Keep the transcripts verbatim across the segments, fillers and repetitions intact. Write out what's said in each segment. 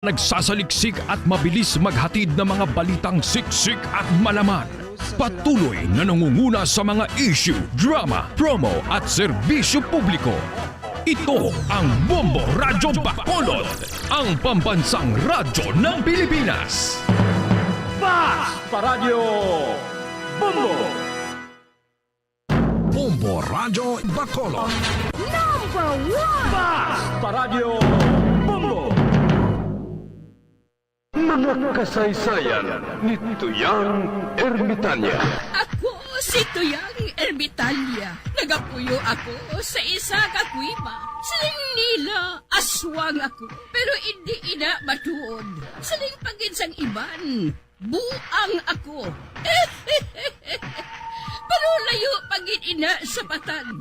Nagsasaliksik at mabilis maghatid ng mga balitang siksik at malaman. Patuloy na nangunguna sa mga issue, drama, promo at serbisyo publiko. Ito ang Bombo Radyo Bacolod, ang pambansang radyo ng Pilipinas. Fast Radyo Bombo! Bombo Radyo Bacolod. Number one! Fast Radyo Bombo! Mga kasaysayan ni Tuyang Ermitanya. Ako si Tuyang Ermitanya. Nagapuyo ako sa isa ka kuweba. Siling nila, aswang ako. Pero indi ina matuod. Siling pa gid sang iban, buang ako. Pero layo pa gid ina sa patag.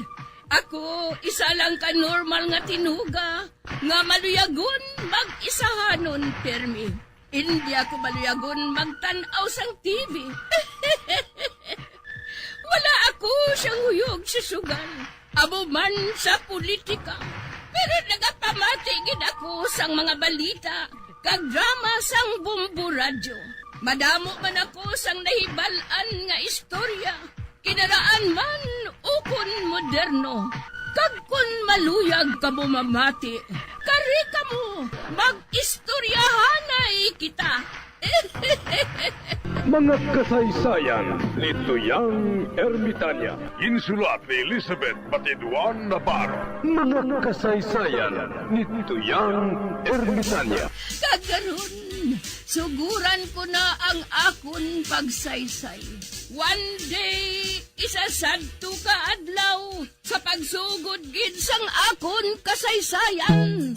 Ako, isa lang ka normal nga tinuga nga maluyagon mag-isahanon pirmi. Indi ako maluyagon magtan-aw sang T V. Wala ako siyang huyog sa sugal, amo man sa politika. Pero nagapamati gid ako sang mga balita kag drama sang Bombo Radyo. Madamo man ako sang nahibal-an nga istorya, kinaraan man ukon moderno. Kag kon maluyag kamo mamati, kari kamo, mag-istoryahanay kita. Mga kasaysayan ni Tuyang Ermitanya. Ginsulat ni Elizabeth Batiduan Navarro. Mga kasaysayan ni Tuyang Ermitanya. Kag karon, suguran ko na ang akon pagsaysay. One day, isa sadto ka adlaw, sa pagsugod gid sang akon kasaysayan.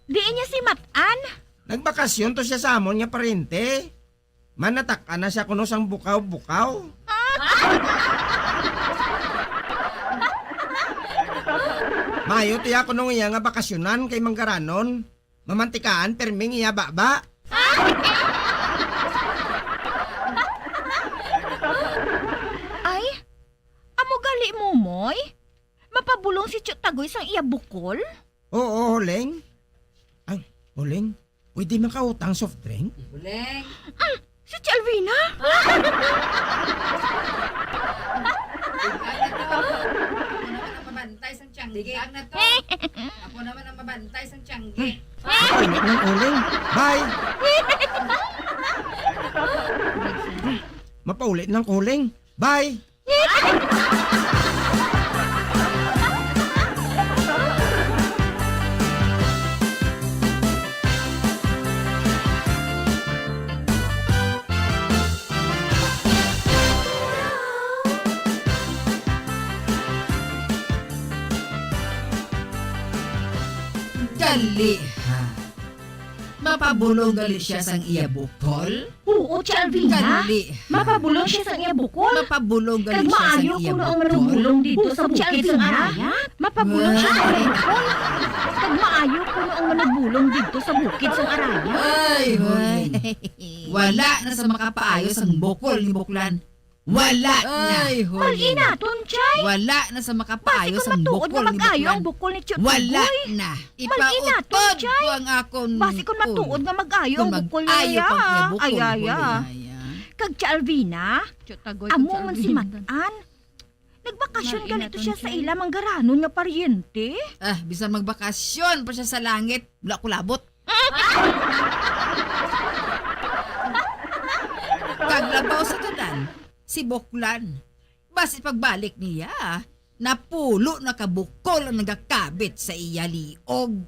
Diin niya si Matan? Nagbakasyon to siya sa amon nga paryente. Manatak-an na siya kuno sang bukaw-bukaw. Maayo tiya kuno iya nga bakasyonan kay manggaranon. Mamantikaan pirmi ang iya baba. Ay, amo gali, Momoy? Mapabulong si Tyo Tagoy sang iya bukol? Oo, Huling. Ay, Huling, pwede makautang soft drink? Huling. Mm, si Tyo Alvina? Tignan na to. Ako naman ang mabantay sang tiyangge. Sige. Ang na to. Ako naman ang mabantay sang tiyangge. Paulit lang, Huling. Bye! Mapauli lang, Huling. Bye! Dali, ha? Mapabulong gali siya sang iya bukol? Oo, Tya Alvina. Gali. Mapabulong siya sang iya bukol. Mapabulong gali siya sang iya bukol. Kag maayo kuno ang manugulong didto sa bukid sang Arayat. Mapabulong siya sang iya bukol. Kag maayo kuno ang manugulong didto sa bukid sang Arayat. Ay, hoy. Wala na sa makapaayo sang bukol ni Buklan. Wala na. Ay, hoy. Mal-i naton, Chay. Wala na sa makapaayo sang bukol ni Buklan. Basi kung matuod nga mag-ayo ang bukol ni Tyo Tagoy. Wala na. Mal-i naton, Chay. Ipautod ko ang akon bukol. Basi kung matuod nga mag-ayo ang bukol niya. Kung mag-ayo ko ang iya bukol, ay, ay, ay. Kag Tya Alvina, amo man si Matan. Nagbakasyon gali to siya sa ila manggaranon nga paryente. Ah, bisan magbakasyon pa siya sa langit, wala ko labot. Kag labaw sa tanan, si Buklan. Basi pagbalik niya, napulo na ka bukol ang nagakabit sa iya liog.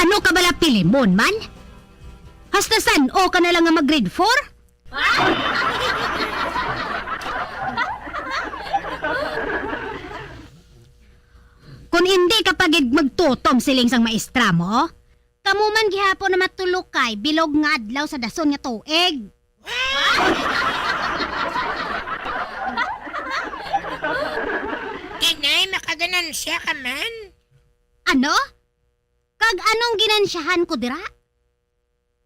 Ano ka bala, Pilimon man? Hasta san-o ka na lang nga mag-grade four? Kon indi ka pa gid magtutom, siling sang maestra mo, kamo man gihapon na matulukay bilog nga adlaw sa dason nga tuig. Tinay, makaganansya ka man? Ano? Kag anong ginansyahan ko dira?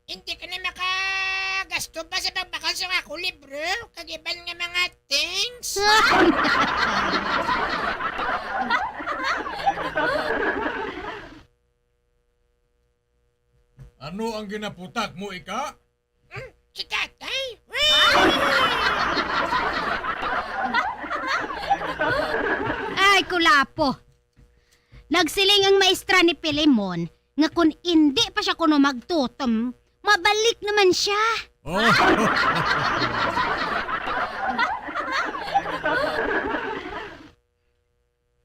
Hindi ka na makagasto pa sa pagbakal sa akon libro kag iban nga mga things? Ano ang ginaputak mo, Ika? Hmm, si tatay? Ay, kulapo. Nagsiling ang maestra ni Pilimon nga kon indi pa siya kuno magtutom, mabalik naman siya. Oh.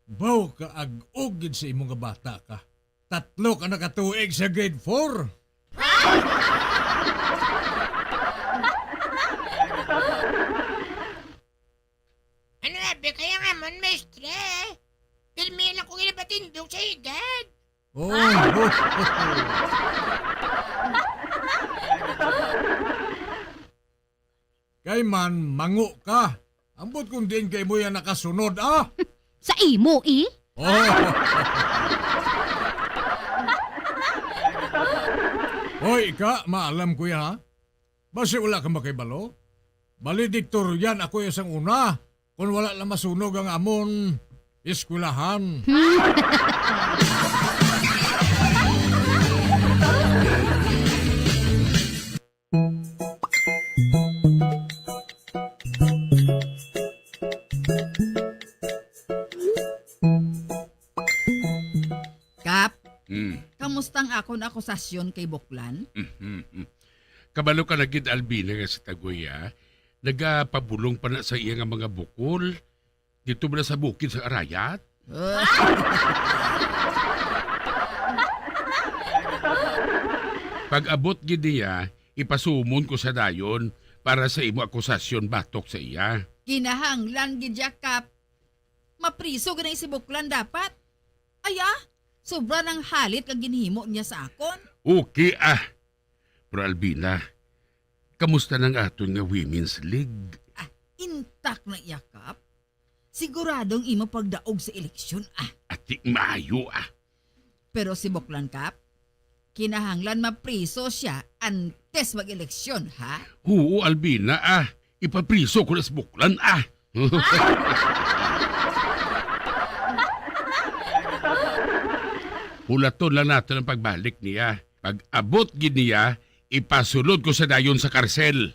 Baw ka ag-og gid sa imo nga bata ka. Tatlo ka na ka tuig sa grade four. Ano abi kaya nga man, maestra? Pirmi lang ko ginapatindog sa higad. Oh. Kay man, mango ka. Ambot kung diin kay mo yan nakasunod, ah? Sa imo, eh? Oh. Hoy, Ika, maalam ko ya, ha? Basi wala ka makibalo? Valedictorian ako ya sang una, kung wala lang masunog ang amon eskwelahan. Kap, Hmm. kamusta ang akon akusasyon kay Buklan? Mhm, hmm. Kabalo ka na gid, Alvina, nga si Tagoy, ah, nagapabulong pa na sa iya nga mga bukol. Dito man sa bukid sa Arayat. Ah. Pag-abot gid niya, ipasumon ko sa dayon para sa imo akusasyon batok sa iya. Kinahanglan gid ya, Kap. Mapriso gid ang si Buklan dapat. Ay, ah, sobra nang halit nga ginhimo niya sa akon. Okay, ah. Pero Alvina, kamusta nang aton nga Women's League? Ah, intak na iya, Kap. Sigurado ang imo pagdaog sa eleksyon, ah. Ati, maayo, ah. Pero si Buklan, Kap, kinahanglan mapriso siya antes mag-eleksyon, ha? Oo, Alvina, ah. Ipapriso ko na si Buklan, ah. Hulaton lang naton ang pagbalik niya. Pag-abot gid niya, ipasulod ko sa dayon sa karsel.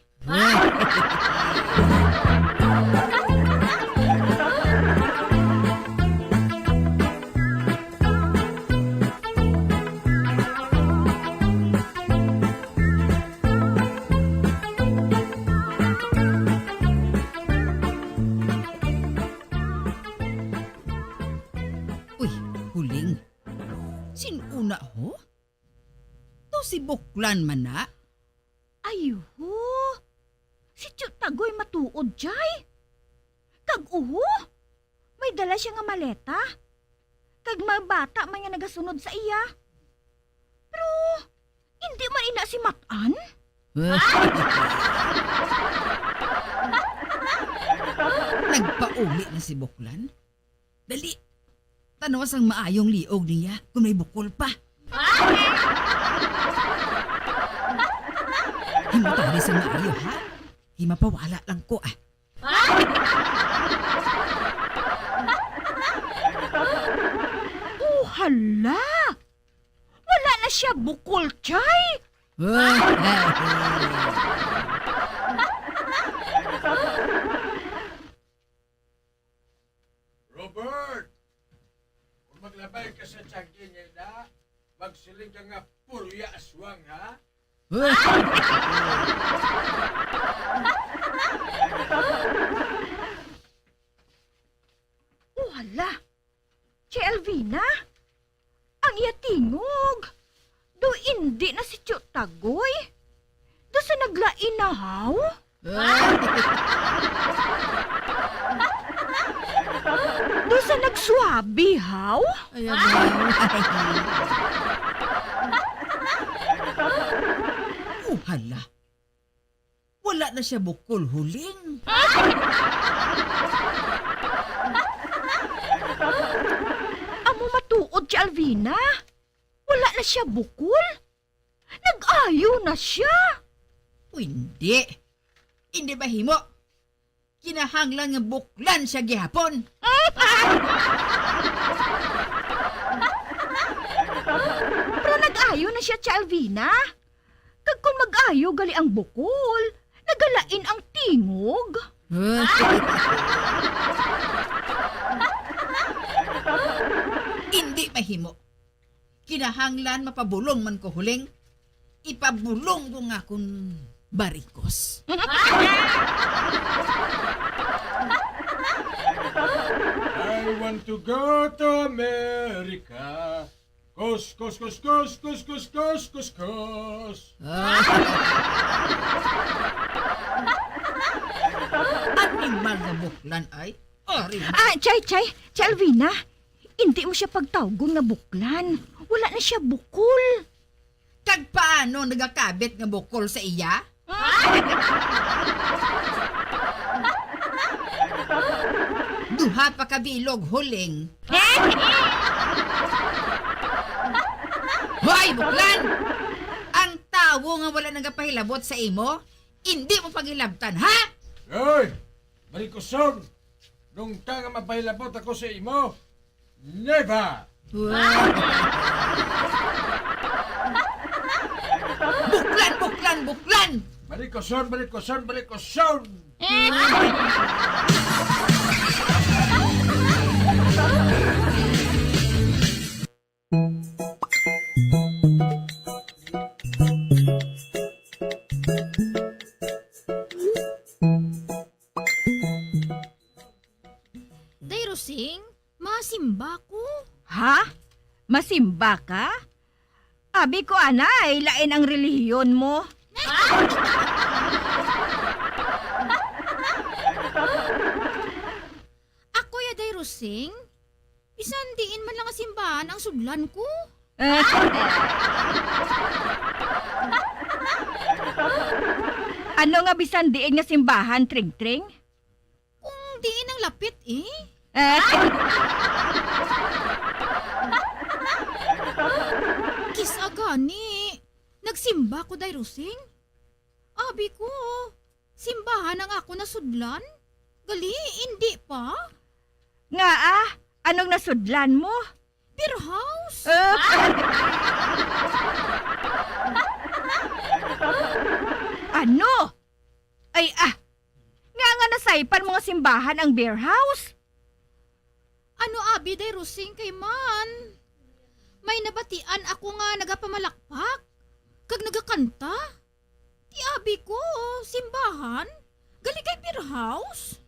Uy, Huling. Sin-o na ho? To si Buklan man na? Ay, ho. Si Tiyot Tagoy matuod, jay. Kag uho, may dala siya nga maleta. Kag may bata man nga nagasunod sa iya. Pero, indi man ina si Mat-an? Nagpauli na si Buklan? Dali, tanawa sang maayong liog niya kung may bukol pa. Himutari sang maayo, ha? Himapawala lang ko, ah. Oh, hala! Wala na siya bukol, chay! Robert! Kung maglabay ka sa tiyan niya na, magsiling ka nga purya aswang, ha? Oh, hala! Si Elvina? Ang iya tingog. Do indi na si Tiyot Tagoy? Do sa naglain na, haw? Do sa nagsuabi, haw? Ay, agay. Oh, hala. Wala na siya bukol, Huling. Amo matuod si Alvina. Wala na siya bukol. Nag-ayo na siya. O, hindi. Hindi mahimo. Kinahanglan nga buklan siya gihapon. Pero nag-ayo na siya, Tia Alvina. Kag kon mag-ayo gali ang bukol, nagalain ang tingog. Hindi mahimo. Kinahanglan mapabulong man ko, Huling. Ipabulong ko nga akon barikos. I want to go to America. Kus, kus, kus, kus. Animal nga buklan, ay. Ari. Ah, Chay, Chay, Chay Alvina, hindi mo siya pagtawgon nga buklan. Wala na siya bukol. Kag paano nagakabit nga bukol sa iya? Duha pa ka bilog, Huling. Hoy, buklan! Ang tawo nga wala nagapahilabot sa imo, indi mo paghilabtan, ha? Hoy! Marikoson! Nungta nga mapahilabot ako sa imo, never! Wow. Buklan, buklan, buklan! Marikoson, marikoson, marikoson! Day Rosing, masimba ko. Ha? Masimba ka? Abi ko, anay, lain ang relihiyon mo. Ako ya, Day Rosing, bisan diin man lang nga simbahan ang sudlan ko. Ano nga bisan diin nga simbahan, Tring-tring? Kung diin ang lapit, eh. Kis-a gani, nagsimba ko, Day Rosing. Abi ko, simbahan ang ako nasudlan? Gali, indi pa? Ngaa? Anong nasudlan mo? Beer house. Ah. Ano? Ay, ah. Nga nga nasaypan mo nga simbahan ang beer house? Ano abi, Day Rosing, kay man may nabatian ako nga nagapamalakpak kag nagakanta. Ti abi ko, simbahan? Gali kay beer house?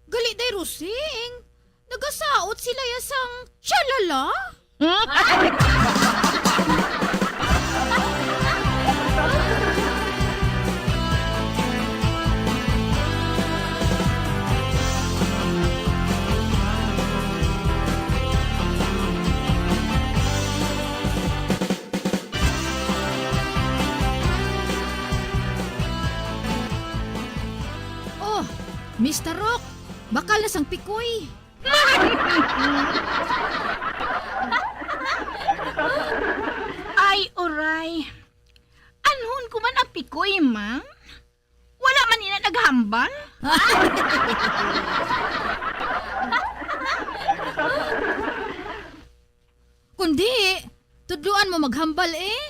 Gali, Day Rosing, nagasaot sila ya sang shalala? Oh, Mister Rock, bakal na sang pikoy. Ay, uray. Anhon ko man ang pikoy, ma? Wala man ina naghambal. Kundi, tudloan mo maghambal, eh.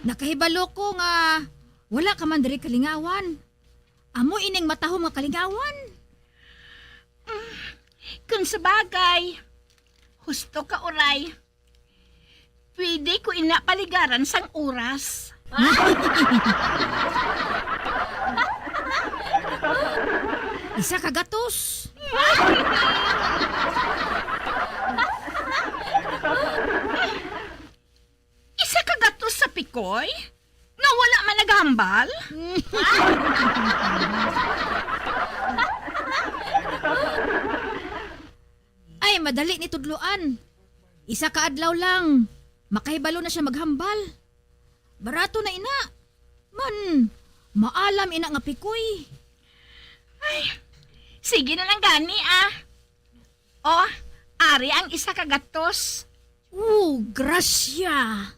Nakahibalo ko nga wala ka man diri kalingawan. Amo ining matahom nga kalingawan. Mm, kung sa bagay, husto ka, uray. Pwede ko ina paligaran sang oras. Isa ka gatos. Oy, nga wala man naghambal? Ay, madali ni tudloan. Isa ka adlaw lang, makahibalo na siya maghambal. Barato na ina. Man, maalam ina nga pikoy. Ay, sige na lang gani, ah. Oh, ari ang isa ka gatos. Oh, grasya.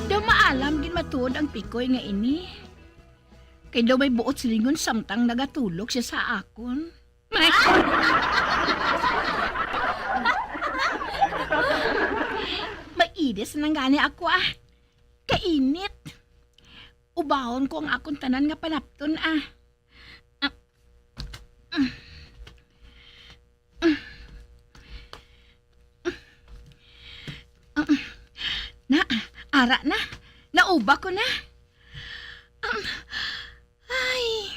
Daw maalam gid matuod ang pikoy nga ini. Kay daw may buot silingon samtang nagatulog siya sa akon. Mairis na gani ako, ah. Kainit. Ubahon ko ang akon tanan nga panapton, ah. Ah. Na, ara na. Nauba ko na. Um, ay,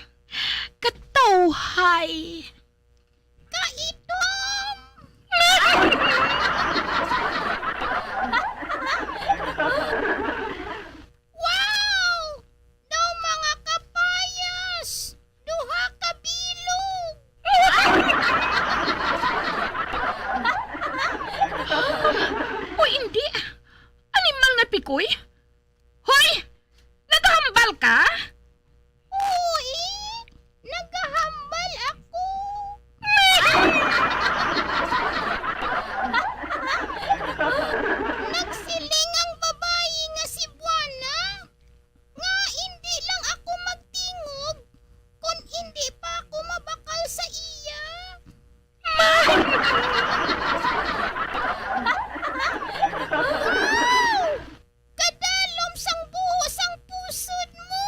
katawhay. Kaitom. Wow! Daw mga kapayas! Duha ka bilog! O hindi! Animal nga pikoy! Hoy! Nagahambal ka? Oo, eh. Nagahambal ako. Nagsiling ang babayi nga si Buana nga indi lang ako magtingog kon indi pa ako mabakal sa iya. Kadalom sang buhos ang pusod mo!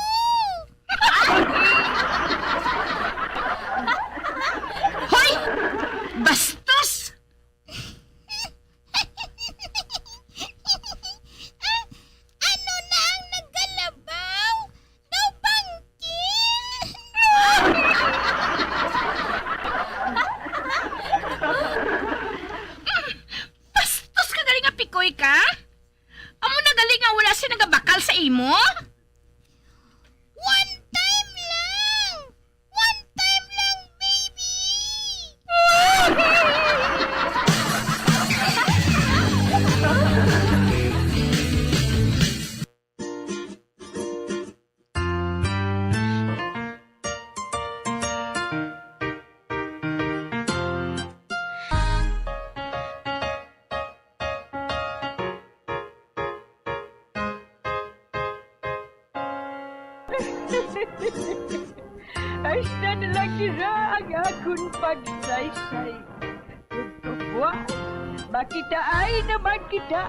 Hoy! Bastos! Ah, ano na ang nagkalabaw? Daw pangkil! Bastos ka gali nga pikoy ka! Amo na gali nga wala siya nagabakal sa imo? One time lang! One time lang, baby! Hasta na lang dira ang akon pagsaysay. Ug buwas, makitaay naman kita.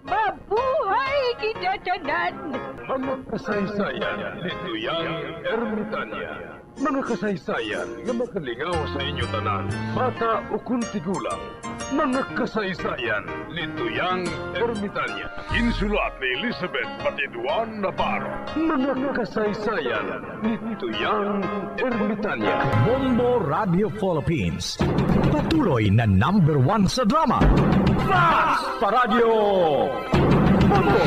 Mabuhay kita tanan! Mga kasaysayan ni Tuyang Ermitania. Mga kasaysayan nga makalingaw sa inyo tanan, bata ukon tigulang. Mga kasaysayan ni Tuyang Ermitania. Ginsulat ni Elizabeth Batiduan Navarro. Mga kasaysayan ni Tuyang Ermitania. Bombo Radio Philippines. Patuloy na number one sa drama. Fast pa Radyo Bombo!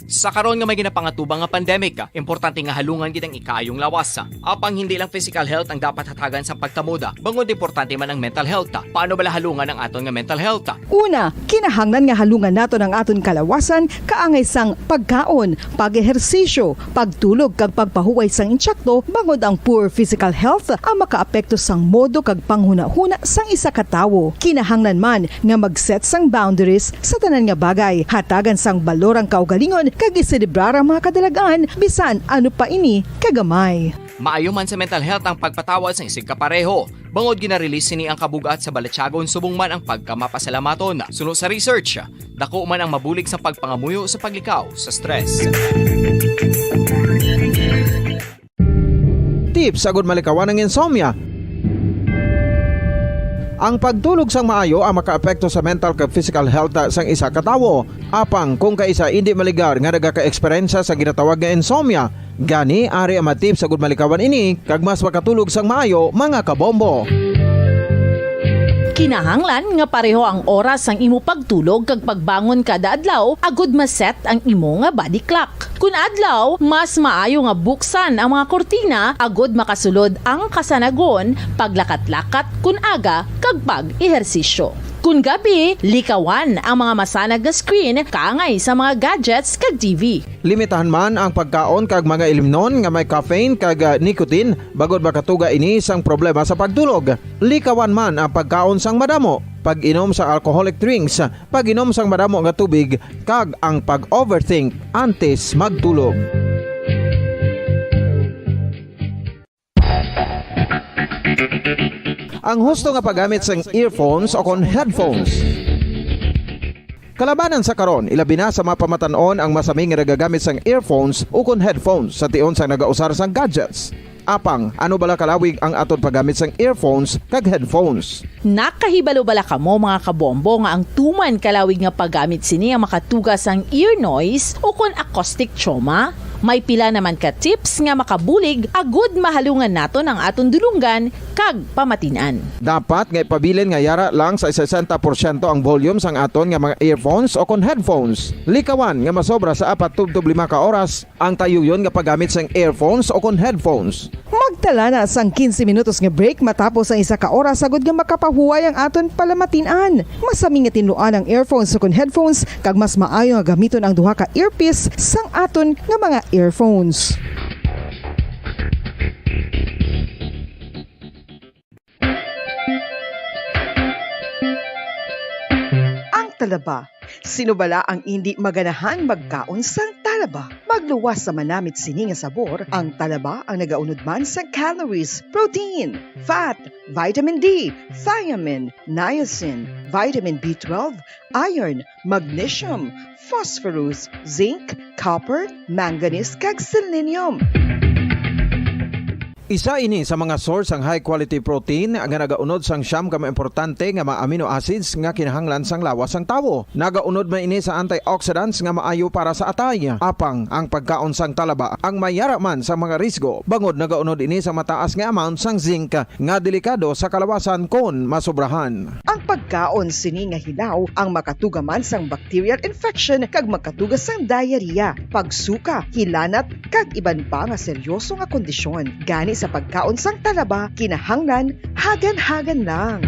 Sa karon nga may ginapangatubang nga pandemic, importante nga halungan gid ang ikaayong lawas. Apang hindi lang physical health ang dapat hatagan sa pagtamod, bangod importante man ang mental health. Paano bala halungan ang aton nga mental health? Una, kinahanglan nga halungan naton ang aton kalawasan kaangay sang pagkaon, pag-ehersisyo, pagtulog kag pagpahuway sang insakto, bangod ang poor physical health ang makaapekto sang modo kag panghunahuna sang isa ka tawo. Kinahanglan man nga mag-set sang boundaries sa tanan nga bagay, hatagan sang balor ang kaugalingon kag iselebrar ang mga kadalagan, bisan ano pa ini kagamay. Maayo man sa mental health ang pagpatawad sang isigkapareho, bangod gina-release sini ang kabug-at sa balatyagon subong man ang pagkamapasalamaton. Suno sa research, dako man ang mabulig sa pagpangamuyo sa paglikaw sa stress. tips agud malikawan ang insomnia. Ang pagtulog sang maayo ang makaapekto sa mental kag physical health sang isa ka tawo. Apang kung kaisa indi maligar nga nagaka-eksperyensya sa ginatawag nga insomnia, gani ari ang mga tips agud malikawan ini kag mas makatulog sang maayo, mga kabombo. Kinahanglan nga pareho ang oras sang imo pagtulog kag pagbangon kada adlaw agud ma-set ang imo nga body clock. Kun adlaw, mas maayo nga buksan ang mga kurtina agud makasulod ang kasanagon, paglakat-lakat kun aga, kag pag-ehersisyo. Kun gabi, likawan ang mga masanag nga screen kaangay sa mga gadgets kag T V. Limitahan man ang pagkaon kag mga ilimnon nga may caffeine kag, ah, nicotine, bangod makatuga ini sang problema sa pagtulog. Likawan man ang pagkaon sang madamo, pag-inom sa alcoholic drinks, pag-inom sang madamo nga tubig, kag ang pag-overthink antes magtulog. Ang husto nga paggamit sang earphones o kon headphones. Kalabanan sa karon, ilabi na sa mga pamatan-on ang masami nga nagagamit sang earphones o kon headphones sa tion sang nagausar sang gadgets. Apang, ano bala kalawig ang aton paggamit sang earphones kag headphones? Nakahibalo bala kamo, mga kabombo, nga ang tuman kalawig nga paggamit sini ang makatuga sang ear noise o kon acoustic trauma? May pila naman ka tips nga makabulig agud mahalungan naton ang aton dulonggan kag pamatin-an. Dapat nga ipabilin nga yara lang sa sesenta porsyento ang volume sang aton nga mga earphones o kon headphones. Likawan nga masobra sa apat tubtob lima ka oras ang tayuyon nga paggamit sang earphones o kon headphones. Magtala na sang quince minutos nga break matapos ang isa ka oras, agud nga makapahuway ang aton palamatin-an. Masami nga tinluan ang earphones o kon headphones, kag mas maayo nga gamiton ang duha ka earpiece sang aton nga mga earphones. Ang talaba. Sino bala ang indi maganahan magkaon sang talaba? Magluwas sa manamit sini nga sabor, ang talaba ang nagaunod man sang calories, protein, fat, vitamin D, thiamine, niacin, vitamin B twelve, iron, magnesium, phosphorus, zinc, copper, manganese, kag selenium. Isa ini sa mga source sang high quality protein nga nagaunod sang siyam ka mga importante nga mga amino acids nga kinahanglan sang lawas sang tawo. Nagaunod man ini sa antioxidants nga maayo para sa atay. Apang ang pagkaon sang talaba ang may yara man sa mga risgo, bangod nagaunod ini sa mataas nga amount sang zinc nga delikado sa kalawasan kon masobrahan. Ang pagkaon sini nga hilaw ang makatuga man sang bacterial infection kag makatuga sang diarrhea, pagsuka, hilanat, kag iban pa nga seryoso nga kondisyon. Gani sa pagkaon sang talaba, kinahanglan hagan-hagan lang.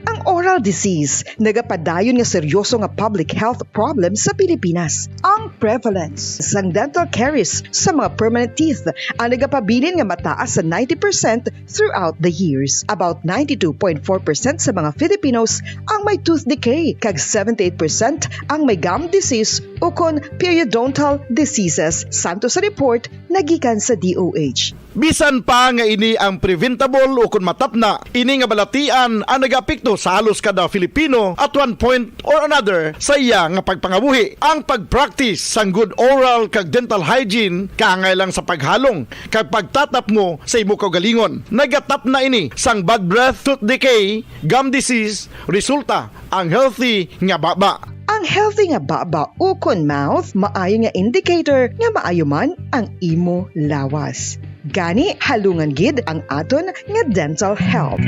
Ang oral disease nagapadayon nga seryoso nga public health problem sa Pilipinas. Ang prevalence sang dental caries sa mga permanent teeth ang nagapabilin nga mataas sa ninety percent throughout the years. About ninety-two point four percent sa mga Filipinos ang may tooth decay, kag seventy-eight percent ang may gum disease ukon periodontal diseases, santo sa report nagikan sa D O H. Bisan pa nga ini ang preventable ukon matapna, ini nga balatian ang nagaapekto sa halos kada Filipino at one point or another sa iya nga pagpangabuhi. Ang pag-practice sang good oral kag dental hygiene kaangay lang sa paghalong kag pagtatapngo sa imo kaugalingon. Nagatapna ini sang bad breath, tooth decay, gum disease, resulta ang healthy nga baba. Ang healthy nga baba ukon mouth maayo nga indicator nga maayo man ang imo lawas. Gani, halungan gid ang aton nga dental health.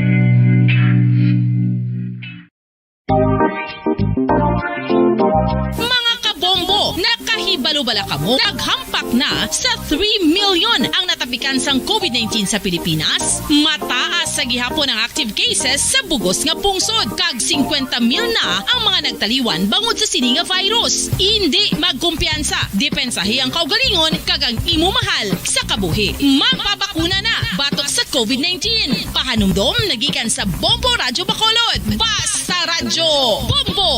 Mga kabombo, nakahibalo bala kamo? Naghampak na sa three million ang natapikan sang COVID nineteen sa Pilipinas. Mataas sa gihapon ang active cases sa bug-os nga pungsod, kag singkwenta mil na ang mga nagtaliwan bangod sa sini nga virus. Indi magkumpiyansa, depensahi ang kaugalingon kag ang imo mahal sa kabuhi. Magpabakuna na batok sa COVID nineteen. Pahanumdom nagikan sa Bombo Radyo Bacolod. Basta Radyo Bombo!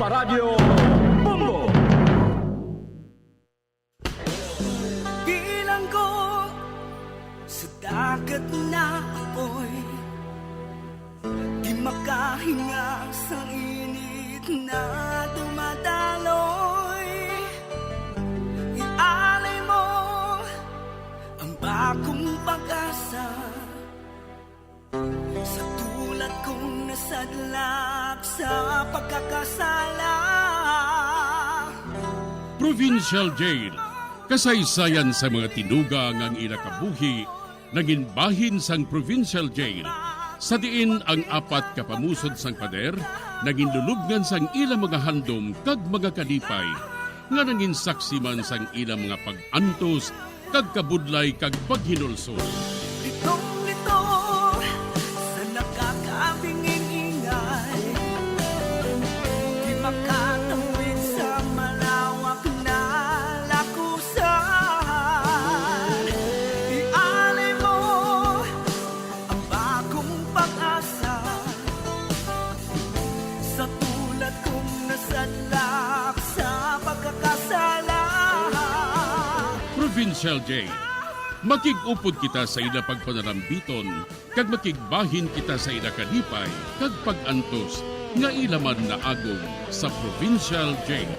Paradyo Bombo! Bilanggo sa dagat na apoy, di makahinga sa init na dumadaloy. Ialay mo ang bagong pag-asa sa tulad kong nasadlak sa pagkakasala. Provincial Jail, kasaysayan sa mga tinuga nga ang ila kabuhi nangin bahin sang Provincial Jail, sa diin ang apat ka pamusod sang pader nangin lulubngan sang ila mga handom kag mga kalipay, nga nangin saksi man sang ila mga pag-antos kag kabudlay kag paghinulsol. Litong-lito sa nakakabingin-ingay, di makatawid sa malawak na lakusan. Ialay mo ang bagong pag-asa sa tulad kong nasadlak sa pagkakasala. Provincial Jail, makig-upod kita sa ila pagpanarambiton, kag makigbahin kita sa ila kalipay kag pag-antos nga ila man naagom sa Provincial Jail.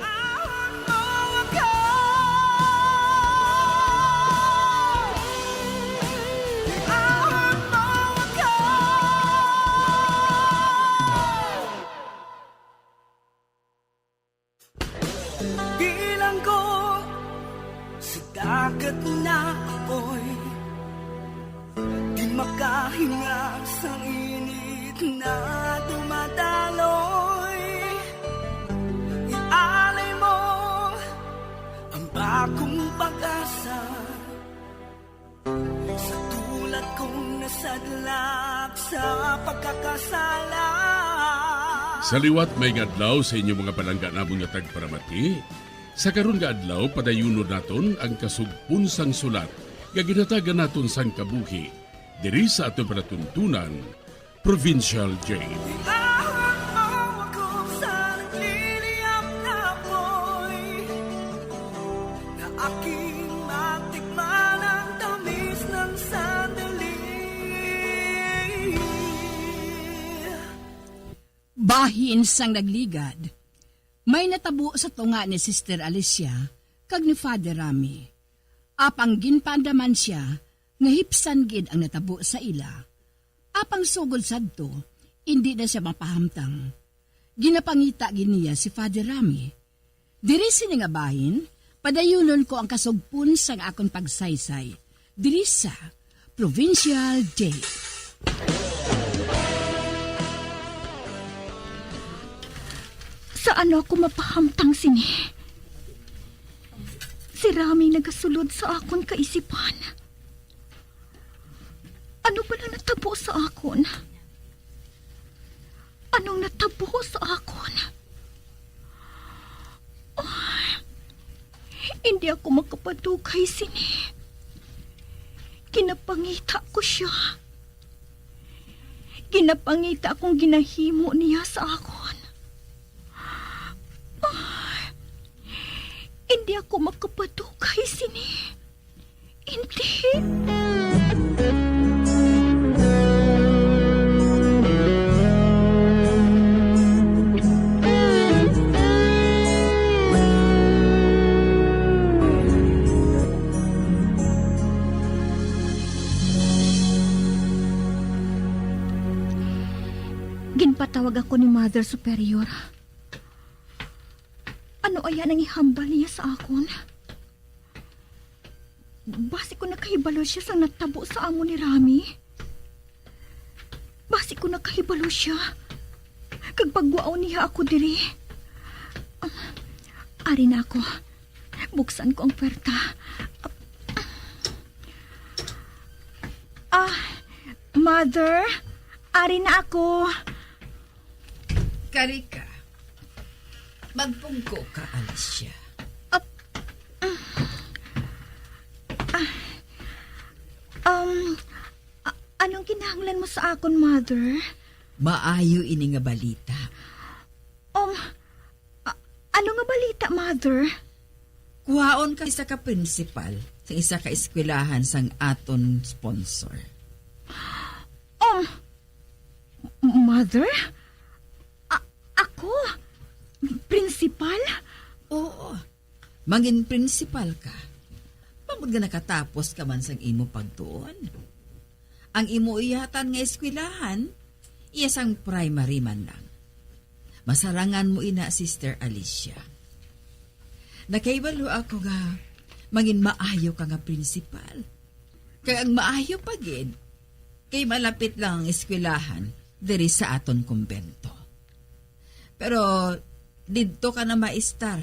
Bilanggo sa dagat na apoy, di makahinga sa init na dumadaloy. Ialay mo ang bagong pag-asa sa tulad kong nasadlak sa pagkakasala. Sa liwat, maayong adlaw sa inyo, mga palangga namon nga tagparamati. Sa karon nga adlaw, padayunon naton ang kasugpon sang sulat nga ginhatagan naton sang kabuhi diri sa aton palatuntunan, Provincial Jail. Iahon mo ako sa nagliliyab na apoy, na aking matikman ang tamis ng sandali. Bahin sang nagligad, may natabo sa tunga ni Sister Alicia kag ni Father Rami. Apang ginpaandaman sia nga hipsan gid ang natabo sa ila. Apang sugod sadto, indi na sia mapahamtang. Ginapangita gid niya si Father Rami. Diri sini nga bahin, padayunon ko ang kasugpon sang akon pagsaysay diri sa Provincial Jail. Saan ako mapahamtang sini? Si Rami nagasulod sa akon kaisipan. Ano bala natabo sa akon? Anong natabo sa akon? Oh, hindi ako makapadugay sini. Ginapangita ko sia. Ginapangita akong ginahimo niya sa akon. Oh, hindi ako makapadugay sini. Hindi. Ginpatawag ako ni Mother Superior. Ano aya nang ihambal niya sa akon? Basi ko nakahibalo sia sang natabo sa amo ni Rami. Basi ko nakahibalo sia, kag pagwaon niya ako diri. Ah, ari na ako. Buksan ko ang puwerta. Ah, Mother, ari na ako. Kari ka. Magpungko ka, Alicia. Ap-, ah, um, a-, anong kinahanglan mo sa akon, Mother? Maayo ini nga balita. Um, Ano nga balita, Mother? Kuhaon ka isa ka principal sa isa ka eskwelahan sang aton sponsor. Um, Mother? A-, ako? Principal? Oo. Mangin principal ka. Bangod nga nakatapos ka man sang imo pagtuon. Ang imo iyatan nga eskwelahan, iya sang primary man lang. Masarangan mo ina, Sister Alicia. Nakahibalo ako nga mangin maayo ka nga principal. Kag ang maayo pa gid, kay malapit lang ang eskwelahan diri sa aton kumbento. Pero didto ka na maestar.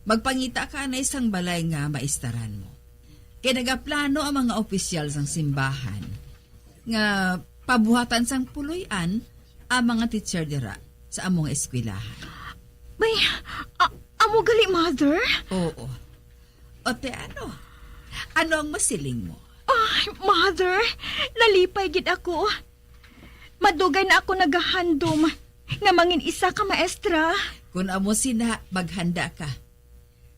Magpangita ka na isang balay nga maestaran mo. Kay nagaplano ang mga opisyal sang simbahan nga pabuhatan sang puloy-an ang mga teacher dira sa among eskwelahan. Bay, a-, amo gali, Mother? Oo. O te, ano? Ano ang masiling mo? Ay, Mother, nalipay gid ako. Madugay na ako nagahandom nga mangin isa ka maestra. Kun amo sina, maghanda ka.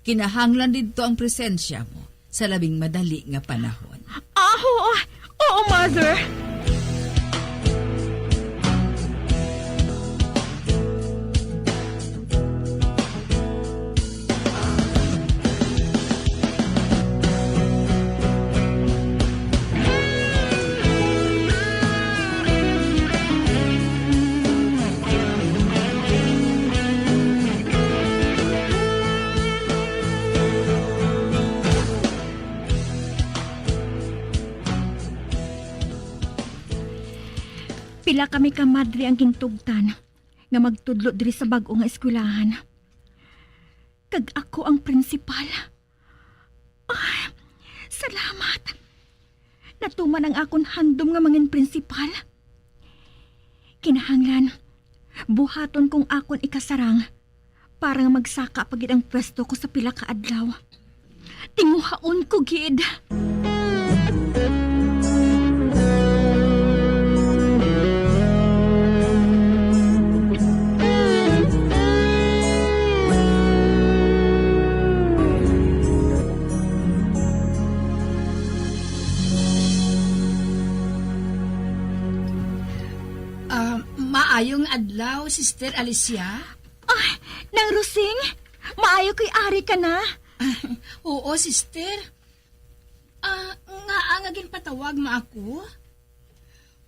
Kinahanglan didto ang presensya mo sa labing madali nga panahon. Ah, oo. Oo, Mother. Pila kami ka madre ang gintugtan nga magtudlo diri sa bag-o nga eskwelahan. Kag ako ang prinsipal. Ay, salamat. Natuman ang akon handom nga mangin prinsipal. Kinahanglan, buhaton kong akon ikasarang para nga magsaka pa gid ang pwesto ko sa pila ka adlaw. Tinguhaon ko gid. Ah, maayong adlaw, Sister Alicia. Ah, Nang Rosing, maayo kay ari ka na. Ah, oo, sister. Ah, ngaa nga ginpatawag mo ako?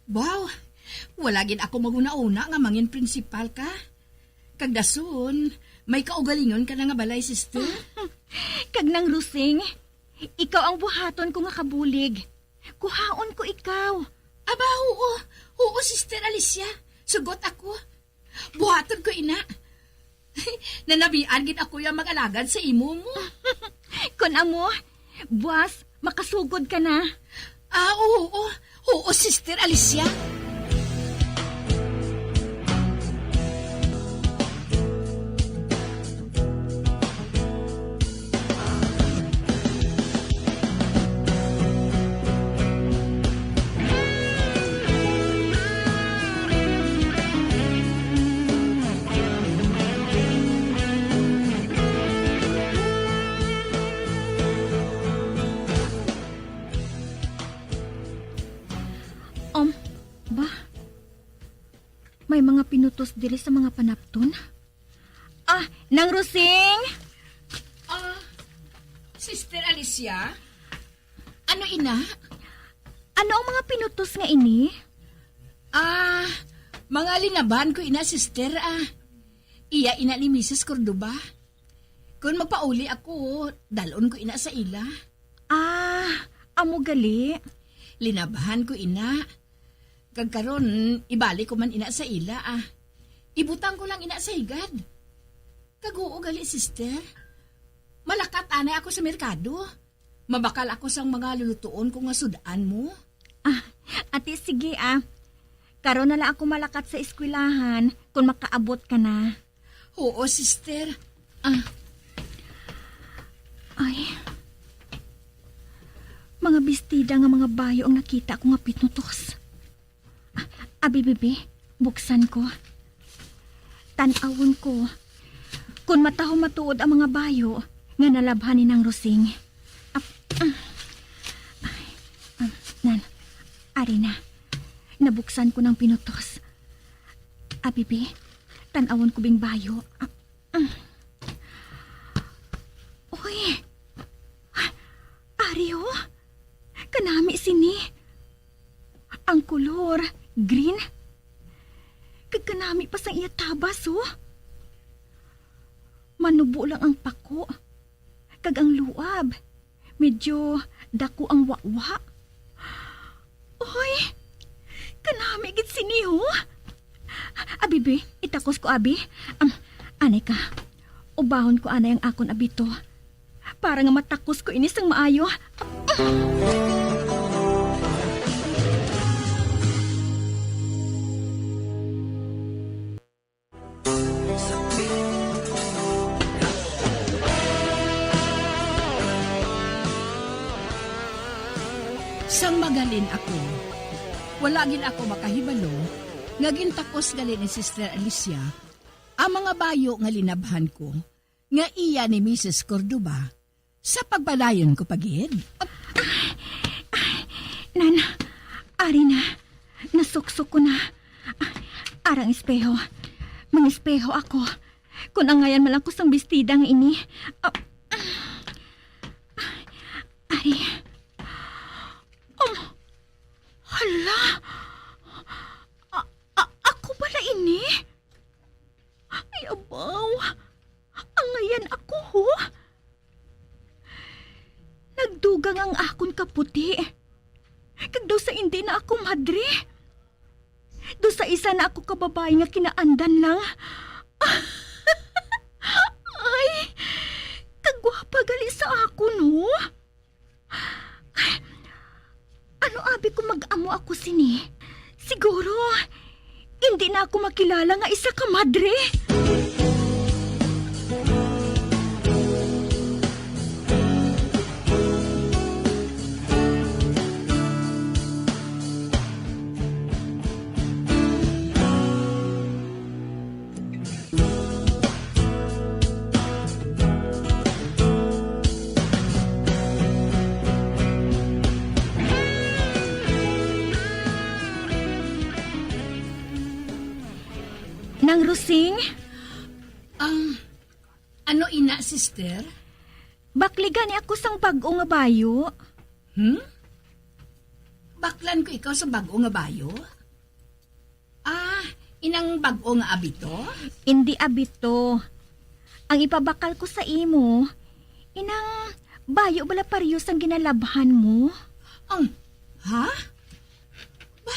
Wow, wala gid ako maghuna-huna nga mangin prinsipal ka. Kag dason, may kaugalingon ka na nga balay, sister. Kag Nang Rosing, ikaw ang buhaton ko nga kabulig. Kuhaon ko ikaw. Aba, oo. Oo, Sister Alicia. Sugot ako. Buhaton ko ina. Nanabian gid ako ya mag-alagad sa imo mo. Kon amo, buas, makasugod ka na. Ah, oo, oo. Oo, Sister Alicia. Um, ba? May mga pinutos diri sa mga panapton? Ah, Nang Rosing? Ah, Sister Alicia? Ano ina? Ano ang mga pinutos nga ini? Ah, mga linaban ko ina, sister, ah. Iya ina ni Misis Cordova. Kung magpauli ako, dalon ko ina sa ila. Ah, amo gali. Linaban ko ina. Kag karon, ibalik ko man ina sa ila, ah. Ibutang ko lang ina sa higad. Kag oo gali, sister. Malakat anay ako sa merkado. Mabakal ako sang mga lulutuon ko nga sud-an mo. Ah, ati, sige, ah. Karon na lang ako malakat sa eskwelahan kung makaabot ka na. Oo, sister. Ah. Ay. Mga bestida nga mga bayo ang nakita ko nga pinutos. Ah, abi, bibi, buksan ko. Tan-awon ko Kon matahom matuod ang mga bayo nga nalabhan ni Nang Rosing. Ap-, ah. Ay, ah, nan, ari na. Nabuksan ko ng pinutos. Abi, bi, tan-awon ko bing bayo. Ah, ah. Uy! Ari, oh. Kanami sini. Ang kolor, green. Kag kanami pa sang iya tabas, oh. Manubo lang ang pako. Kag ang luab, medyo dako ang wawa. Oy, kanami gid sini, oh. Abi, bi, itakos ko, abi. Am, anay ka. Ubahon ko anay ang akon abito. Para nga matakos ko ini sang maayo. Sang maghalin ako, wala gid ako makahibalo nga gintakos gali ni Sister Alicia ang mga bayo nga linabhan ko nga iya ni Misis Cordova sa pagpadayon ko pa gid. Nan, ari na. Nasuksok ko na. Arang espeho. Mangespeho ako. Kon angayan man lang ko sang bestida nga ini. Ah, ari. Um, hala. A- a- ako bala ini? Ay, abaw. Angayan ako, ho. Nagdugang ang akon kaputi. Kag daw sa indi na ako madre. Daw sa isa na ako ka babayi nga kinaandan lang. Ay, kagwapa gali sa akon, ho. Ano abi kung mag-amo ako sini? Siguro, hindi na ako makilala nga isa ka madre. Nang Rosing? Um, ano ina, sister? Bakli gani ako sang bag-o nga bayo. Hmm? Baklan ko ikaw sa bag-o nga bayo? Ah, inang bag-o nga abito? Indi abito. Ang ipabakal ko sa imo, inang bayo bala pareho sang ginalabhan mo? Ang, ha? Ba,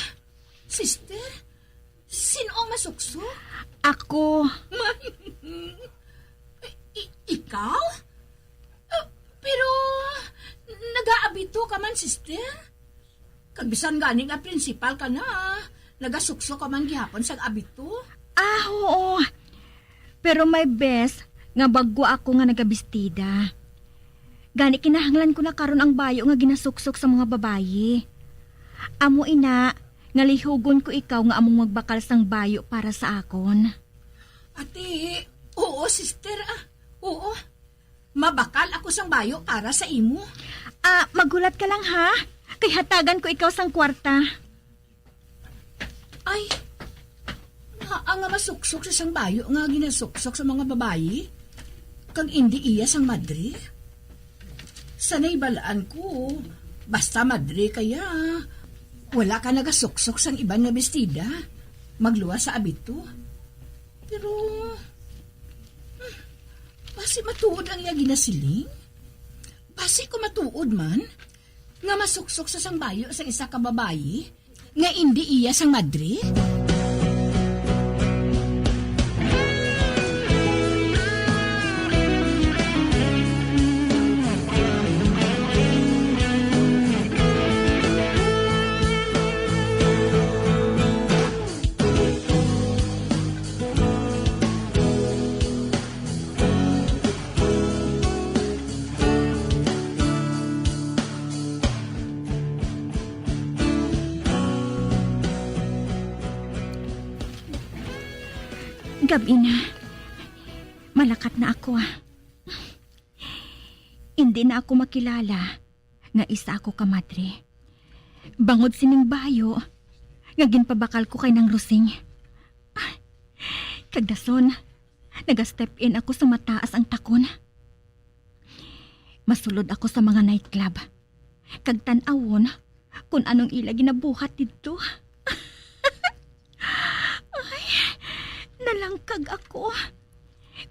sister, sino ang masuksok? Ako. I- ikaw? Ah, pero, nagaabito ka man, sister? Kag bisan gani nga prinsipal ka na, nagasuksok ka man gihapon sang abito? Ah, oo. Pero may bes nga bag-o ako nga nagabistida. Gani kinahanglan ko na karon ang bayo nga ginasuksok sa mga babayi. Amo ina, nga lihugon ko ikaw nga among magbakal sang bayo para sa akon. Ate, oo, sister, ah. Oo. Mabakal ako sang bayo para sa imo. Ah, maghulat ka lang, ha? Kay hatagan ko ikaw sang kwarta. Ay, naa nga masuksok sa sang bayo nga ginasuksok sa mga babayi, kag indi iya sang madre? Sa nahibalaan ko, basta madre kaya, wala ka nagasuksok sang iban nga bestida, magluwas sa abito. Pero, hmm, basi matuod ang iya ginasiling? Basi ko matuod man, nga masuksok sa sang bayo sang isa ka babayi nga indi iya sang madre? Gab-i na. Malakat na ako, ah. Hindi na ako makilala nga isa ako ka madre. Bangod sining bayo nga ginpabakal ko kay Nang Rosing. Ah, kag dason, naga-step in ako sa mataas ang takon. Masulod ako sa mga nightclub kag tan-awon kon anong ila ginabuhat didto. Ay, nalangkag ako.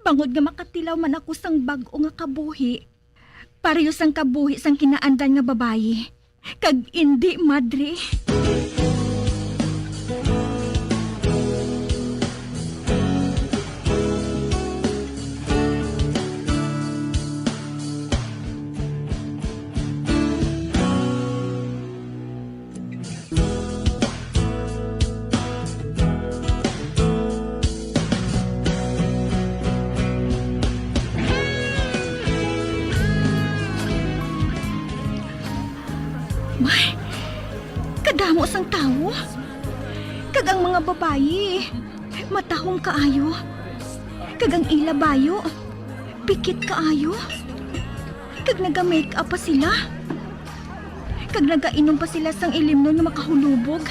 Bangod nga makatilaw man ako sang bag-o nga kabuhi, pareho sang kabuhi sang kinaandan nga babayi, kag indi madre. May, kadamo sang tawo. Kag ang mga babayi, matahom kaayo. Kag ang ila bayo, pikit kaayo. Kag naga-make up pa sila. Kag nagainom pa sila sang ilimnon nga makahulubog.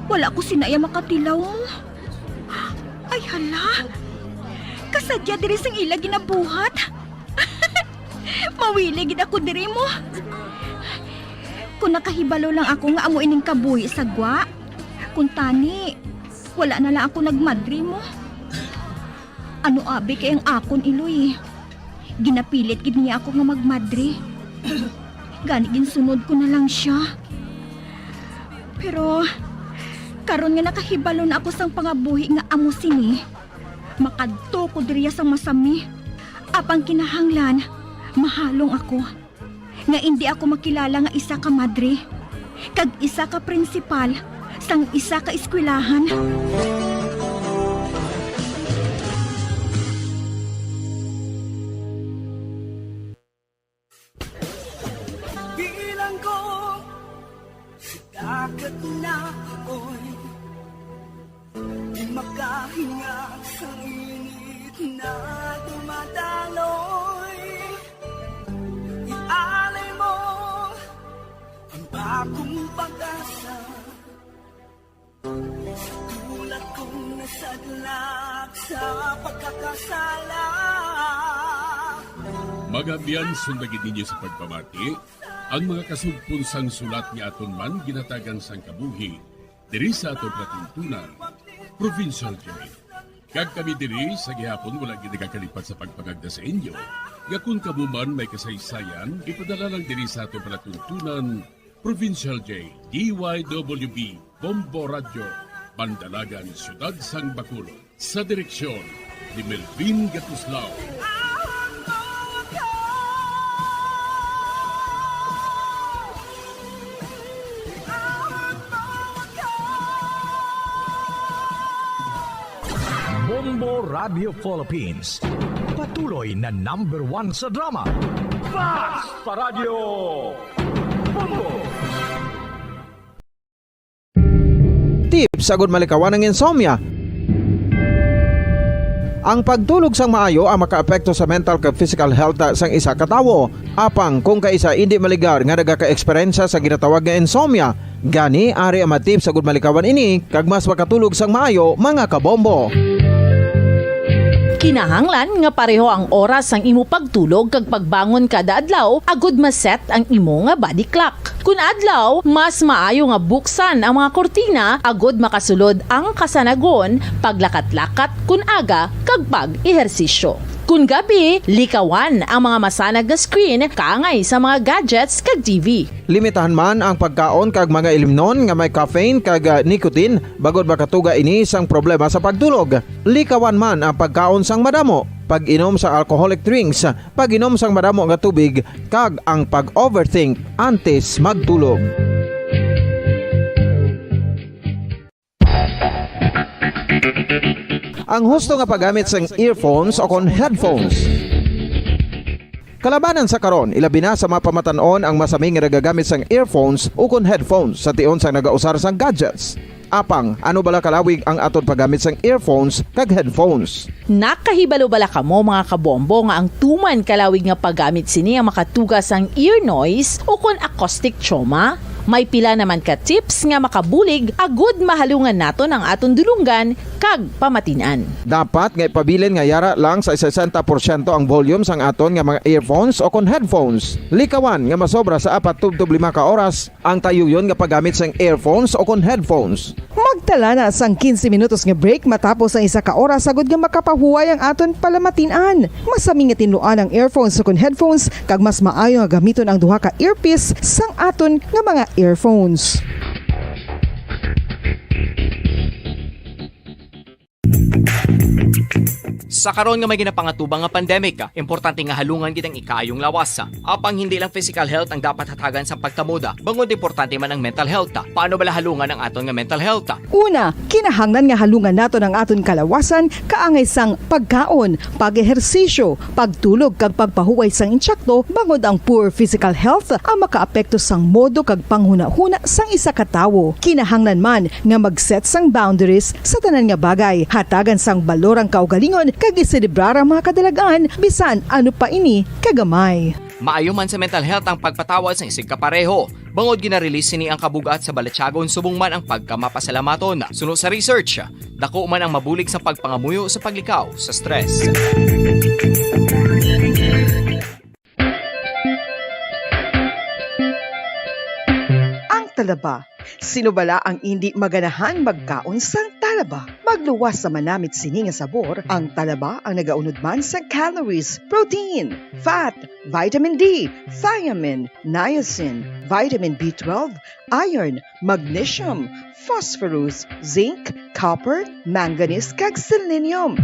Wala ko sina iya makatilaw mo. Ay, hala! Kasadya diri sang ila ginabuhat. Mawili gid ako diri mo. Kung nakahibalo lang ako nga amo ining kabuhi sa gwa, kung tani, wala na lang ako nagmadri mo. Ano abi kay ang akon iloy? Ginapilit gid niya ako nga magmadre. Gani ginsunod ko na lang siya. Pero karon nga nakahibalo na ako sang pangabuhi nga amo sini, makadto ko diriya sang masami. Apang kinahanglan, mahalong ako nga indi ako makilala nga isa ka madre kag isa ka prinsipal sang isa ka eskwelahan. Bilang ko sa dagat na apoy, di makahinga sa init na dumadaloy. Ialay mo ang bagong pag-asa. Sa tulad kong nasadlak sa pagkakasala. Mga abyan, sunda gid ninyo sa pagpamati ang mga kasugpon sang sulat nga aton man ginhatagan sang kabuhi diri sa aton palatuntunan, Provincial J. Kag kami diri sa gihapon wala gid nagakalipat sa pagpangagda sa inyo nga kon kamo man may kasaysayan, ipadala lang diri sa aton palatuntunan, Provincial J, D Y W B, Bombo Radyo, Bandalagan, Siyudad sang Bacolod. Sa direksyon ni Melvin Gatuslao. Bombo Radio Philippines, patuloy na number one sa drama. Fast pa Radyo Bombo! Tips agud malikawan ang insomnia. Ang pagtulog sang maayo ang makaapekto sa mental kag physical health sang isa ka tawo. Apang kung kaisa indi maligar nga nagaka-eksperyensya sa ginatawag nga insomnia, gani ari ang mga tips agud malikawan ini kag mas makatulog sang maayo, mga kabombo. Kinahanglan nga pareho ang oras sang imo pagtulog kag pagbangon kada adlaw agud ma-set ang imo nga body clock. Kun adlaw, mas maayo nga buksan ang mga kurtina agud makasulod ang kasanagon, paglakat-lakat kun aga, kag pag-ehersisyo. Kun gabi, likawan ang mga masanag nga screen kaangay sa mga gadgets kag T V. Limitahan man ang pagkaon kag mga ilimnon nga may caffeine kag, ah, nicotine, bangod makatuga ini sang problema sa pagtulog. Likawan man ang pagkaon sang madamo, pag-inom sa alcoholic drinks, pag-inom sang madamo nga tubig, kag ang pag-overthink antes magtulog. Ang husto nga paggamit sang earphones o kon headphones. Kalabanan sa karon, ilabi na sa mga pamatan-on ang masami nga nagagamit sang earphones o kon headphones sa tion sang nagausar sang gadgets. Apang, ano bala kalawig ang aton paggamit sang earphones kag headphones? Nakahibalo bala kamo, mga kabombo, nga ang tuman kalawig nga paggamit sini ang makatuga sang ear noise ukon acoustic trauma? May pila naman ka tips nga makabulig agud mahalungan naton ang aton dulonggan kag pamatin-an. Dapat nga ipabilin nga yara lang sa sesenta porsyento ang volume sang aton nga mga earphones o kon headphones. Likawan nga masobra sa apat tubtob lima ka oras ang tayuyon nga paggamit sang earphones o kon headphones. Magtala na sang quince minutos nga break matapos ang isa ka oras, agud nga makapahuway ang aton palamatin-an. Masami nga tinluan ang earphones o kon headphones, kag mas maayo nga gamiton ang duha ka earpiece sang aton nga mga earphones. Sa karon nga may ginapangatubang nga pandemic, importante nga halungan gid ang ikaayong lawas. Apang hindi lang physical health ang dapat hatagan sang pagtamod, bangod importante man ang mental health. Paano bala halungan ang aton nga mental health? Una, kinahanglan nga halungan naton ang aton kalawasan kaangay sang pagkaon, pag-ehersisyo, pagtulog kag pagpahuway sang intsakto, bangod ang poor physical health ang makaapekto sang modo kag panghunahuna sang isa ka tawo. Kinahanglan man nga mag-set sang boundaries sa tanan nga bagay, hatagan sang balor ang kaugalingon kag iselebrar ang mga kadalag-an, bisan ano pa ini kagamay. Maayo man sa mental health ang pagpatawad sang isigkapareho, bangod gina-release sini ang kabug-at sa balatyagon subong man ang pagkamapasalamaton. Suno sa research, dako man ang mabulig sa pagpangamuyo sa paglikaw sa stress. Ang talaba. Sino bala ang indi maganahan magkaon sang talaba? Magluwas sa manamit sini nga sabor, ang talaba ang nagaunod man sang calories, protein, fat, vitamin D, thiamine, niacin, vitamin B twelve, iron, magnesium, phosphorus, zinc, copper, manganese, kag selenium.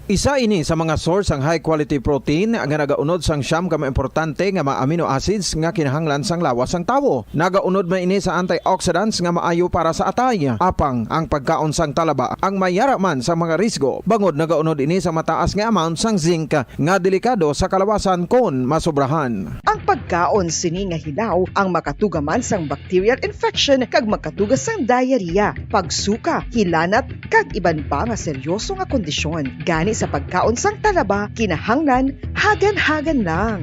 Isa ini sa mga source sang high quality protein nga nagaunod sang siyam ka mga importante nga mga amino acids nga kinahanglan sang lawas sang tawo. Nagaunod man ini sa antioxidants nga maayo para sa atay. Apang ang pagkaon sang talaba ang mayara man sa mga risgo, bangod nagaunod ini sa mataas nga amount sang zinc nga delikado sa kalawasan kon masobrahan. Ang pagkaon sini nga hilaw ang makatuga man sang bacterial infection kag makatuga sang diarrhea, pagsuka, hilanat, kag iban pa nga seryoso nga kondisyon. Gani sa pagkaon sang talaba, kinahanglan hagan-hagan lang.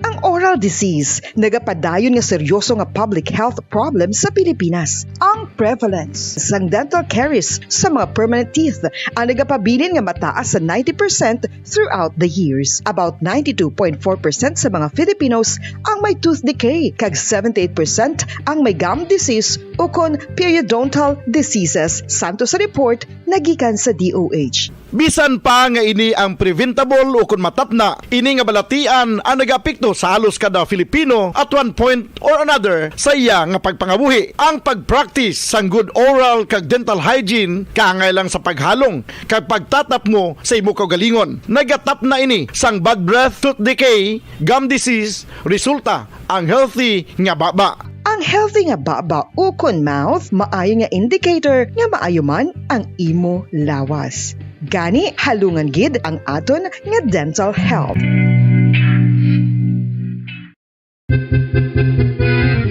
Ang oral disease nagapadayon nga seryoso nga public health problem sa Pilipinas. Ang prevalence sang dental caries sa mga permanent teeth ang nagapabilin nga mataas sa ninety percent throughout the years. About ninety-two point four percent sa mga Filipinos ang may tooth decay, kag seventy-eight percent ang may gum disease ukon periodontal diseases, santo sa report nagikan sa D O H. Bisan pa nga ini ang preventable ukon matapna, ini nga balatian ang nagaapekto sa halos kada Filipino at one point or another sa iya nga pagpangabuhi. Ang pag-practice sang good oral kag dental hygiene kaangay lang sa paghalong kag pagtatapngo sa imo kaugalingon. Nagatapna ini sang bad breath, tooth decay, gum disease, resulta ang healthy nga baba. Ang healthy nga baba ukon mouth maayo nga indicator nga maayo man ang imo lawas. Gani, halungan gid ang aton nga dental health.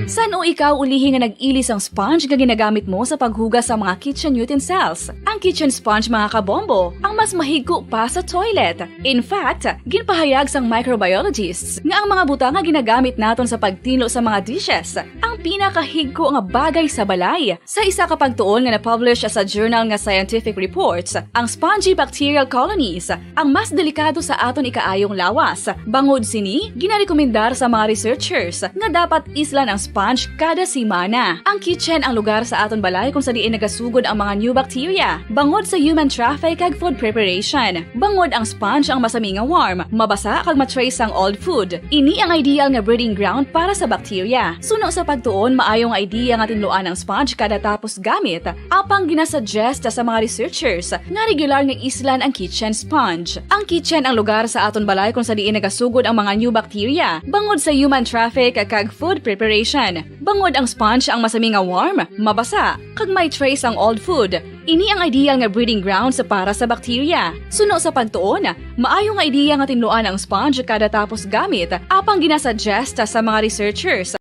San-o ikaw ulihi nga nag-ili sang sponge nga ginagamit mo sa paghugas sa mga kitchen utensils? Ang kitchen sponge, mga kabombo, ang mas mahigko pa sa toilet. In fact, ginpahayag sang microbiologists nga ang mga butang nga ginagamit naton sa pagtinlo sa mga dishes ang pinakahigko nga bagay sa balay. Sa isa ka pagtuon nga na-publish sa journal nga Scientific Reports, ang spongy bacterial colonies ang mas delikado sa aton ikaayong lawas. Bangod sini, ginarekomendar sa mga researchers nga dapat islan ang sponge kada semana. Ang kitchen ang lugar sa aton balay kung sa diin nagasugod ang mga new bacteria, bangod sa human traffic kag food preparation. Bangod ang sponge ang masami nga warm, mabasa kag ma-trace sang old food. Ini ang ideal nga breeding ground para sa bacteria. Suno sa pagtuon, maayo nga idea nga tinluan ang sponge kada tapos gamit. Apang ginasuggest sa mga researchers nga regular nga islan ang kitchen sponge. Ang kitchen ang lugar sa aton balay kung sa diin nagasugod ang mga new bacteria, bangod sa human traffic kag food preparation. Bangod ang sponge ang masami nga warm, mabasa, kag may trace ang old food. Ini ang ideal nga breeding grounds para sa bacteria. Suno sa pagtuon, maayo nga idea nga tinluan ang sponge kada tapos gamit, apang ginasuggest sa mga researchers.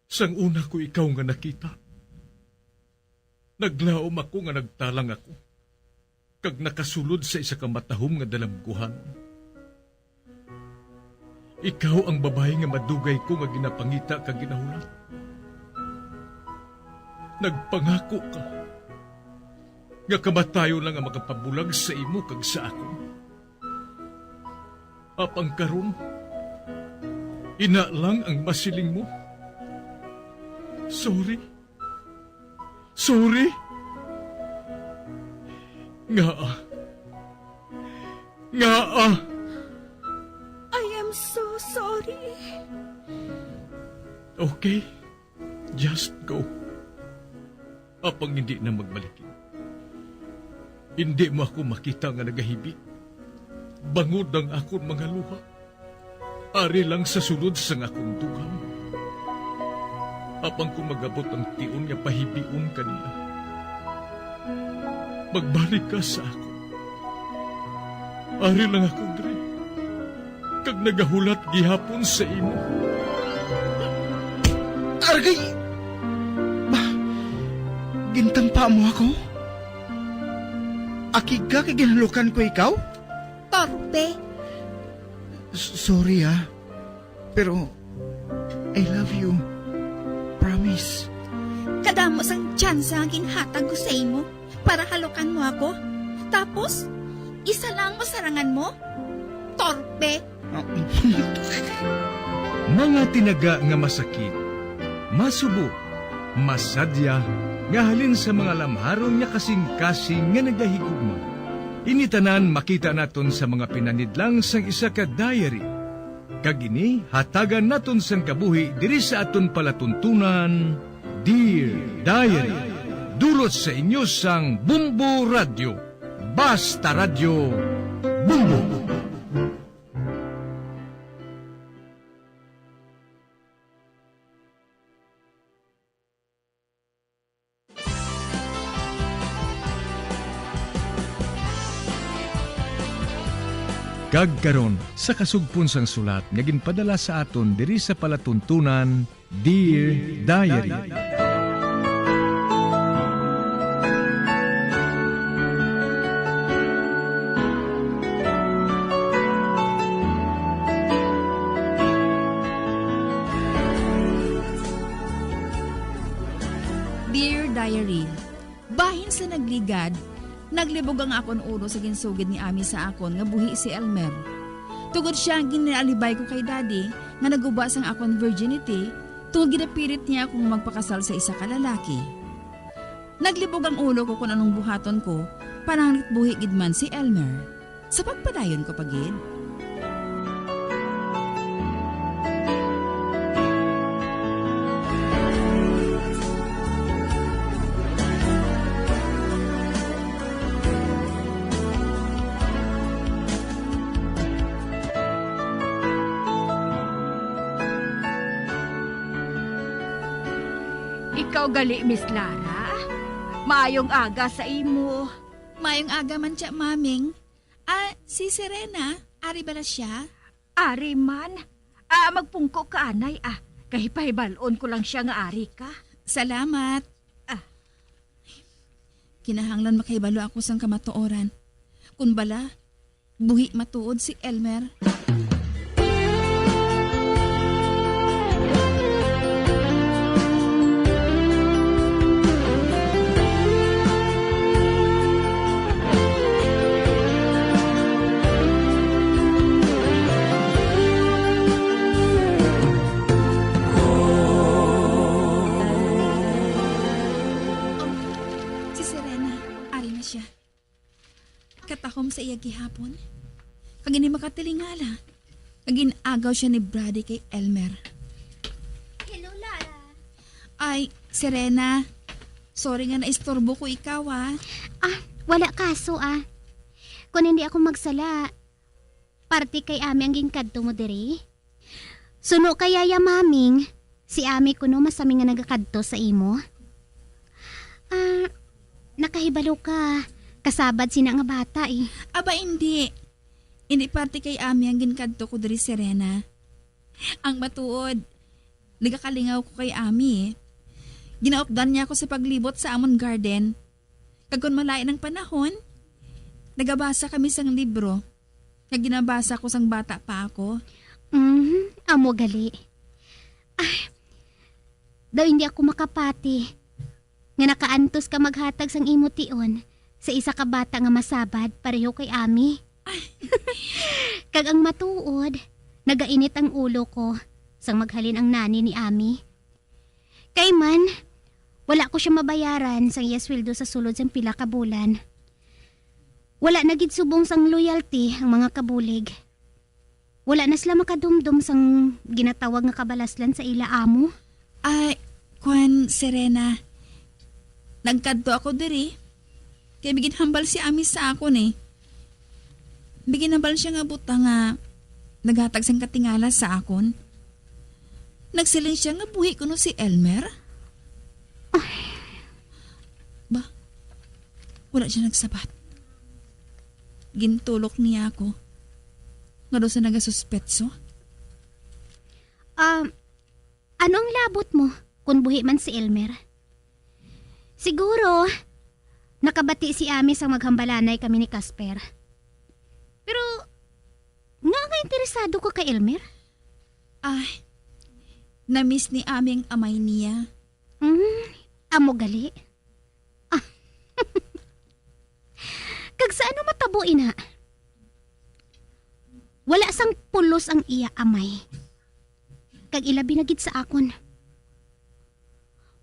Sang una ko ikaw nga nakita, naglaom ako nga nagtalang ako, kag nakasulod sa isa ka matahom nga dalamguhan. Ikaw ang babayi nga madugay ko nga ginapangita kag ginahulat. Nagpangako ka nga kamatayon lang ang makapabulag sa imo kag sa akon. Apang karon, ina lang ang masiling mo. Sorry. Sorry. Ngaa? Ngaa? I am so sorry. Okay. Just go. Apang hindi na magbalikin. Hindi mo ako makita nga nagahibi. Bangod ang akon mga luha. Ari lang sa sulod sang akon dugang. Apang kung mag-abot ang tion nga pahibion ka niya, magbalik ka sa akon. Ari lang ako diri, kag nagahulat gihapon sa imo. Argay! Ba, gintampa mo ako? Akig ka kay ginhalukan ko ikaw? Torpe. S-, sorry, ah. Pero I love you. Promise. Kadamo sang tsansa nga ginhatag ko sa imo para halukan mo ako. Tapos, isa lang masarangan mo? Torpe. Mga tinaga nga masakit, masubo, masadya, nga halin sa mga lamharon nga kasing-kasing nga nagahigugma. Ini tanan makita naton sa mga pinanidlang sang isa ka diary. Kag ini hatagan naton sang kabuhi diri sa aton palatuntunan, Dear Diary. Dulot sa inyo sang Bombo Radyo. Basta Radyo, Bombo! Kag karon, sa kasugpon sang sulat nga ginpadala sa aton diri sa palatuntunan, Dear Diary. Dear Diary, bahin sa nagligad, naglibog ang akon ulo sa ginsugid ni Ami sa akon nga buhi si Elmer. Tungod sia ang ginalibay ko kay Daddy nga naguba sang akon virginity, tungod ginapilit niya ako nga magpakasal sa isa ka lalaki. Naglibog ang ulo ko kon anong buhaton ko, pananglit buhi gid man si Elmer. Sa pagpadayon ko pa gid. Ikaw gali, Miss Lara? Maayong aga sa imo. Maayong aga man siya, Maming. Ah, si Serena, ari bala siya? Ari man. Ah, magpungko ka, anay, ah. Kay pahibal-on ko lang siya nga ari ka. Salamat. Ah. Kinahanglan makahibalo ako sang kamatuoran. Kun bala, buhi matuod si Elmer. Oh, si Serena, ari na siya. Katahom sa iya gihapon. Kag hindi makatilingala. Kag gin-agaw siya ni Brady kay Elmer. Hello, Lara. Ay, Serena. Sorry nga naistorbo ko ikaw, ah. Ah, wala kaso, ah. Kung hindi ako magsala, parte kay Ami ang ginkadto mo diri? Suno kay Yaya, Maming, si Ami kuno masami nga nagakadto sa imo. Ah, nakahibalo ka, kasabad sina nga bata, eh. Aba, indi. Indi parte kay Ami ang ginkadto ko diri, Serena. Ang matuod, Nagakalingaw ko kay Ami. Ginaupdan niya ako sa paglibot sa amon garden. Kag kon malain ang panahon, nagabasa kami sang libro nga ginabasa ko sang bata pa ako. Mhm, amo gali. Ay, daw hindi ako makapati nga nakaantos ka maghatag sang imo tion sa isa ka bata nga masabad pareho kay Ami. Kag ang matuod, nagainit ang ulo ko sang maghalin ang nanny ni Ami. Kay man, wala ko sia mabayaran sang iya sweldo sa sulod sang pila ka bulan. Wala na gid subong sang loyalty ang mga kabulig. Wala na sila makadumdom sang ginatawag nga kabalaslan sa ila amo. Ay, kwan, Serena. Nagkadto ako diri. Kay may ginhambal si Ami sa akon, eh. May ginhambal siya nga butang nga naghatag sang katingala sa akon. Nagsiling siya nga buhi kuno si Elmer. Ba, wala siya nagsabat. Gintulok niya ako nga daw sa nagasuspetso. Ah, ano ang labot mo kung buhi man si Elmer? Siguro, nakabati si Ami sang maghambalanay kami ni Casper. Pero, nga nga interesado ko kay Elmer? Ay, na-miss ni Ami ang amay niya. Hmm, amo gali. Ah. Kag sa ano matabo ina? Wala sang pulos ang iya amay. Kag ilabi na gid sa akon.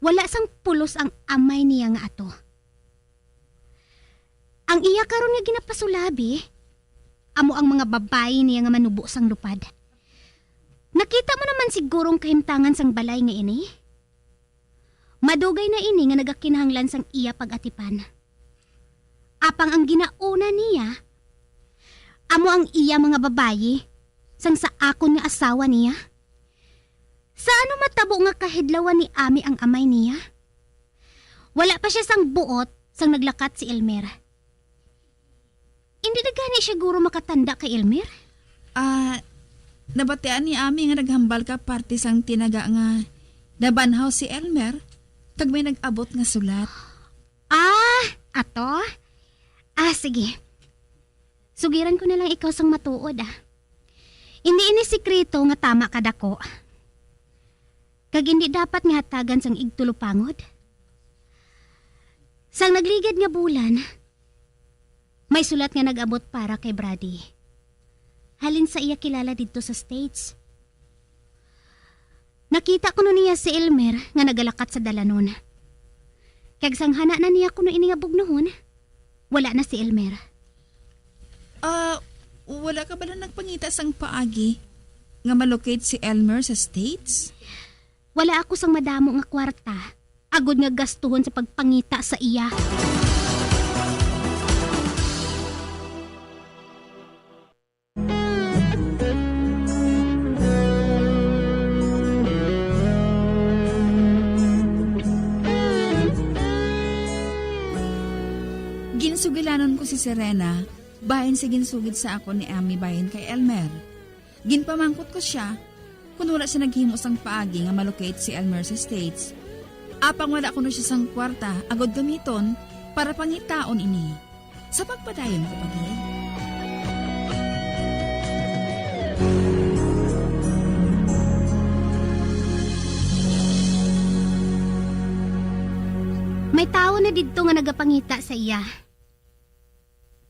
Wala sang pulos ang amay niya nga ato. Ang iya karon nga ginapasulabi, amo ang mga babayi niya nga manubo sang lupad. Nakita mo naman siguro ang kahimtangan sang balay nga ini. Madugay na ini nga nagakinahanglan sang iya pag-atipan. Apang ang ginauna niya, amo ang iya mga babayi, sang sa akon nga asawa niya. Sa ano matabo nga kahidlawan ni Ami ang amay niya? Wala pa siya sang buot sang naglakat si Elmer. Hindi na gani siya guro makatanda kay Elmer? Ah, nabatian ni Ami nga naghambal ka parte sang tinaga nga nabanhaw si Elmer, kag may nag-abot nga sulat. Ah, ato? Ah, sige. Sugiran ko na lang ikaw sang matuod, ah. Hindi ini sikreto nga tama kadako. Kag hindi dapat nga hatagan sang igtulupangod. Sang nagligad nga bulan, may sulat nga nag-abot para kay Brady. Halin sa iya kilala didto sa States. Nakita kuno niya si Elmer nga nagalakat sa dalanon. Kag sang hana na niya kuno ini nga bugnohon, wala na si Elmer. Ah, wala ka bala nagpangita sang paagi nga ma-locate si Elmer sa States? Wala ako sang madamo nga kwarta agod nga gastuhon sa pagpangita sa iya. Ginsugilanon ko si Serena bahin sa ginsugid sa akon ni Ami bahin kay Elmer. Ginpamangkot ko sia kon wala sia naghimo sang paagi nga ma-locate si Elmer sa States. Apang wala kuno sia sang kwarta agod gamiton para pangitaon ini. Sa pagpadayon, kapatid. May tawo na didto nga nagapangita sa iya.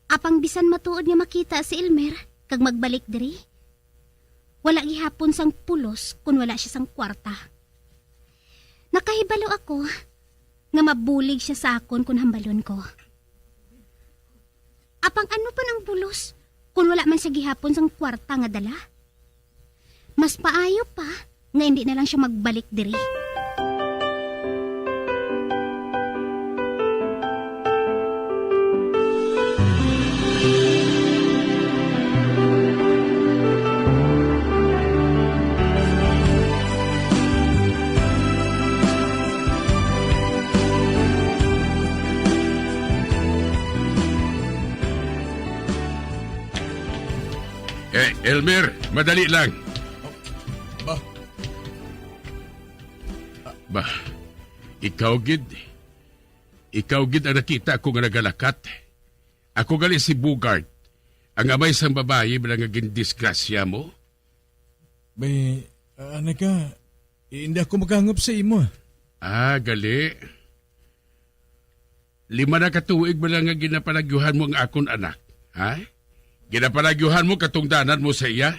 Apang bisan matuod nga makita si Elmer kag magbalik diri, wala gihapon sang pulos kon wala sia sang kwarta. Nakahibalo ako nga mabulig sia sa akon kon hambalon ko. Apang ano pa nang pulos kon wala man sia gihapon sang kwarta nga dala? Mas paayo pa nga hindi na lang siya magbalik diri. Eh, Elmer, madali lang. Ba? Ba, ikaw gid. Ikaw gid ang nakita ko nga nagalakat. Ako gali si Bogart, ang amay sang babayi bala nga gindisgrasya mo. Bay, ah, ano ka? Eh, hindi ako makahangop sa imo, ah. Ah, gali. Lima na ka tuig bala nga ginapalagyuhan mo ang akon anak, ha? Ginapalagyuhan mo katungdanan mo sa iya?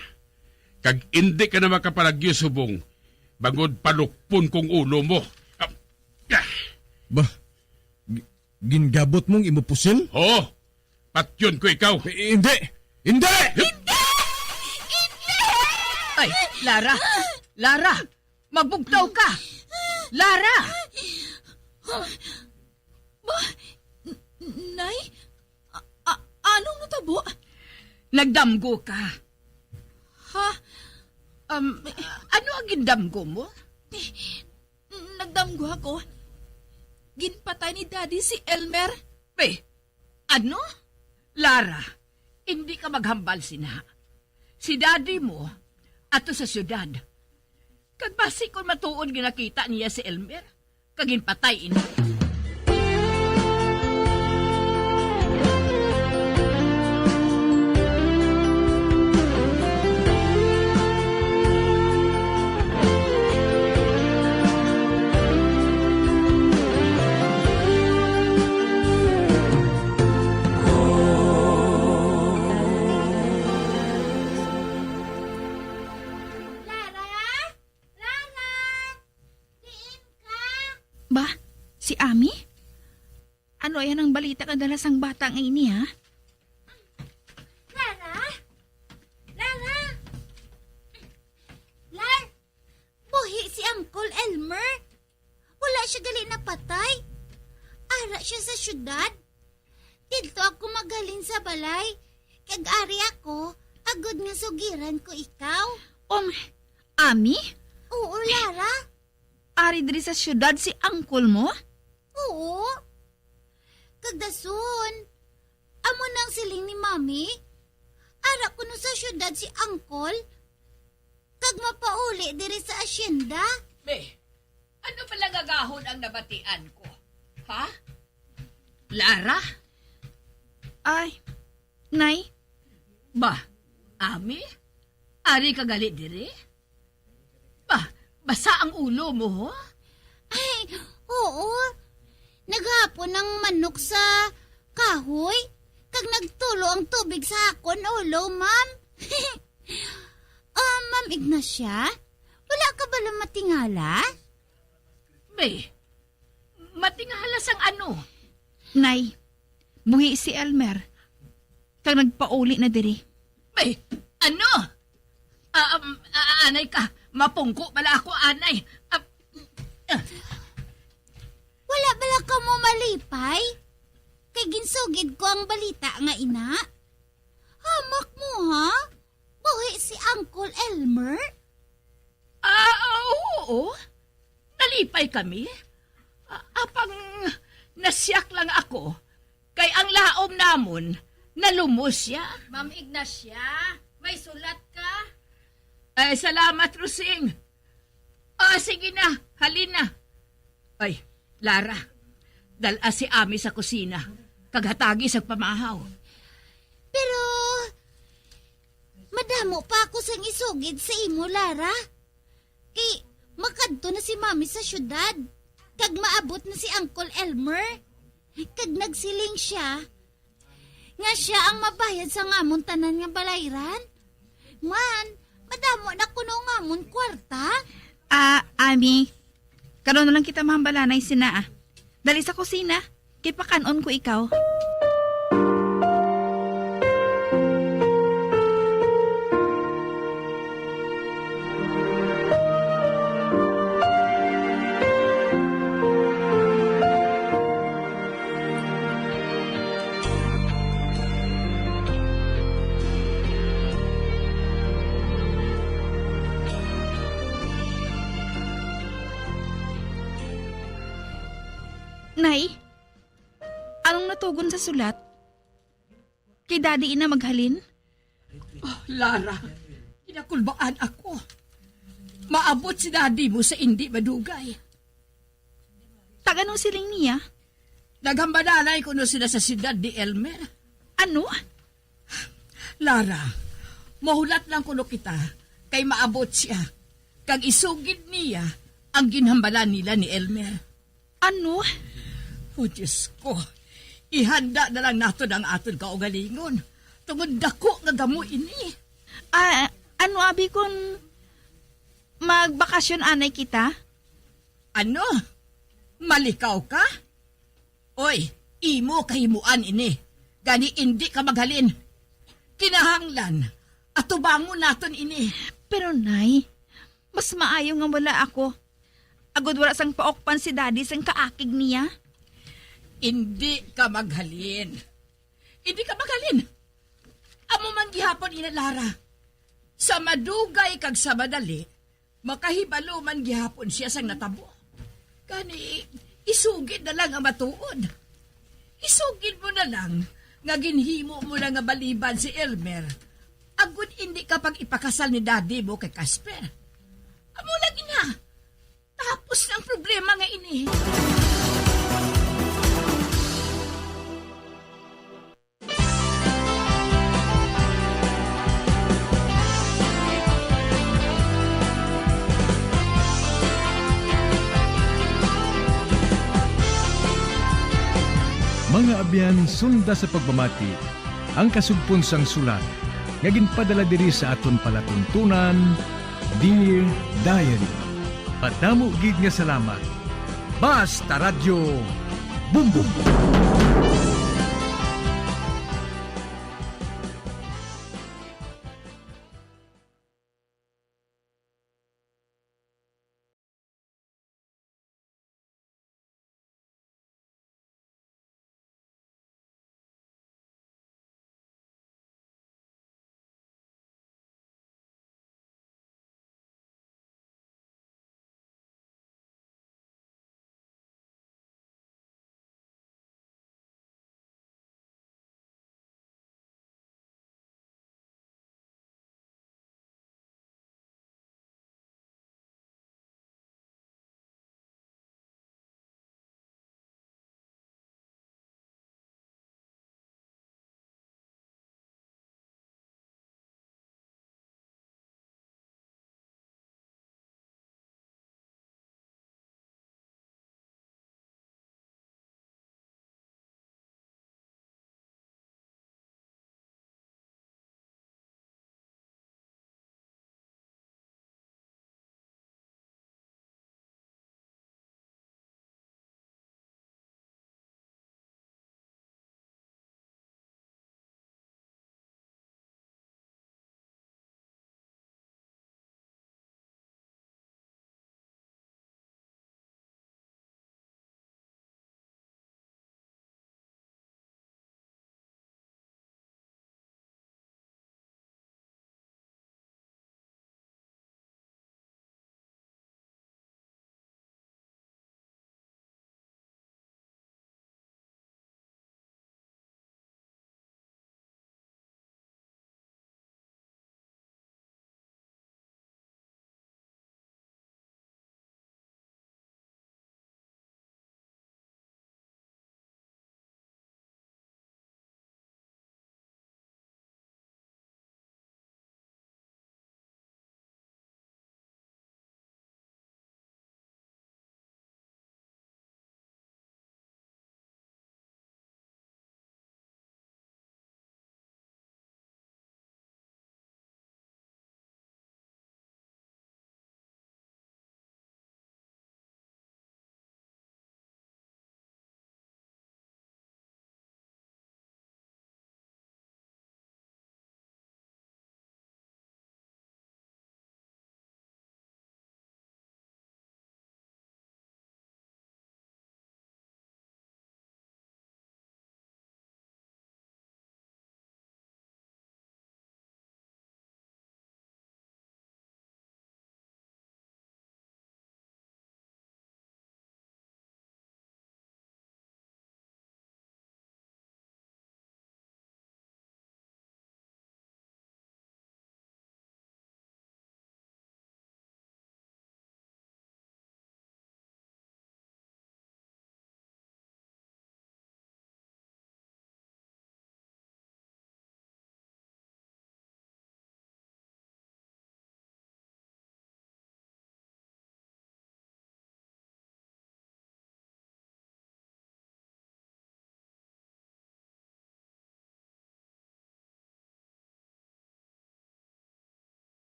Kag indi ka na makapalagyo subong, bangod palukpon kong ulo mo. Ah, ah. Ba, gi-, gingabot mong imo pusil? Oo, patyon ko ikaw. Eh, hindi! Hindi! Hindi! Hindi! Ay, Lara! Lara! Mabugtaw ka! Lara! Ba, n-, Nay? A-, a-, anong natabo? Nagdamgo ka. Ha? Um, ano ang gindamgo mo? Nagdamgo ako. Ginpatay ni Daddy si Elmer. Pe, ano? Lara, hindi ka maghambal sina. Si Daddy mo ato sa siyudad. Kag basi kon matuod nga nakita niya si Elmer, kag ginpatay ini. Lara? Lara? Diin ka? Ba, si Ami? Ano ayan ang balita nga dala sang bata nga ini, ha? Lara? Lara? Lar, buhi si Uncle Elmer. Wala siya gali napatay. Ara siya sa siyudad. Didto ako maghalin sa balay. Kag ari ako, agod nga sugiran ko ikaw. Um, Ami? Oo, Lara. Ari diri sa siyudad si uncle mo? Oo. Kag dason, amo na ang siling ni Mami. Ara kuno sa siyudad si Uncle, kag mapauli diri sa asyenda. Be, ano pala gagahon ang nabatian ko? Ha? Lara? Ay, Nay. Ba, Ami? Ari ka gali diri? Ba, basa ang ulo mo, ho? Ay, oo. Naghapon ang manok sa kahoy, kag nagtulo ang tubig sa akon ulo, ma'am. Ah, Ma'am Ignacia, wala ka bala matingala? Be, matingala sang ano? Nay, buhi si Elmer. Kag nagpauli na diri. Be, ano? Ah, um, ah, anay ka, mapungko bala ako, anay. Ah, ah. Wala bala kamo malipay? Kay ginsugid ko ang balita nga ina. Hamak mo, ha? Buhi si Uncle Elmer? Ah, oo. Nalipay kami. Ah, apang nasyak lang ako, kay ang laom namon nalumos siya. Ma'am Ignacia, may sulat ka? Ay, salamat, Rosing. Ah, sige na, halin na. Ay, Lara, dal-a si Ami sa kusina, kag hatagi sa pamahaw. Pero madamo pa ako sang isugid sa imo, Lara. Kay makadto na si Mami sa siyudad, kag maabot na si Uncle Elmer. Kag nagsiling sia nga sia ang mabayad sa ngamon tanan nga balayran. Man, madamo na kuno ngamon kwarta. Ah, Ami, karon na lang kita mahambalanay sina, ah. Dali sa kusina, kay pakan-on ko ikaw. Nay, anong natugon sa sulat? Kay Daddy ina maghalin? Oh, Lara, kinakulbaan ako. Maabot si Daddy mo sa indi madugay. Tag-anong siling niya? Naghambalalay kuno sila sa siyudad ni Elmer. Ano? Lara, mahulat lang kuno kita kay maabot siya, kag isugid niya ang ginhambalan nila ni Elmer. Ano? O Diyos ko, ihanda na lang naton ang aton kaugalingon, tungod daku nga gamo ini. Ah, ano abi kung magbakasyon anay kita? Ano? Malikaw ka? Oy, imo kahimuan ini. Gani indi ka maghalin. Kinahanglan atubangon naton ini. Pero, Nay, mas maayo nga wala ako. Agod wala sang paukpan si Daddy sang kaakig niya. Indi ka maghalin. Indi ka maghalin. Amo man gihapon ina, Lara. Sa madugay kag sa madali, makahibalo man gihapon siya sang natabo. Gani, isugid na lang ang matuod. Isugid mo na lang nga ginhimo mo na nga baliban si Elmer, agod indi ka pag-ipakasal ni Daddy mo kay Casper. Amo lagi na. Tapos na ang problema nga ini. Mga abyan, sunda sa pagpamati ang kasugpon sang sulat nga ginpadala diri sa aton palatuntunan, Dear Diary. Madamo gid nga salamat. Basta Radyo Bumbong.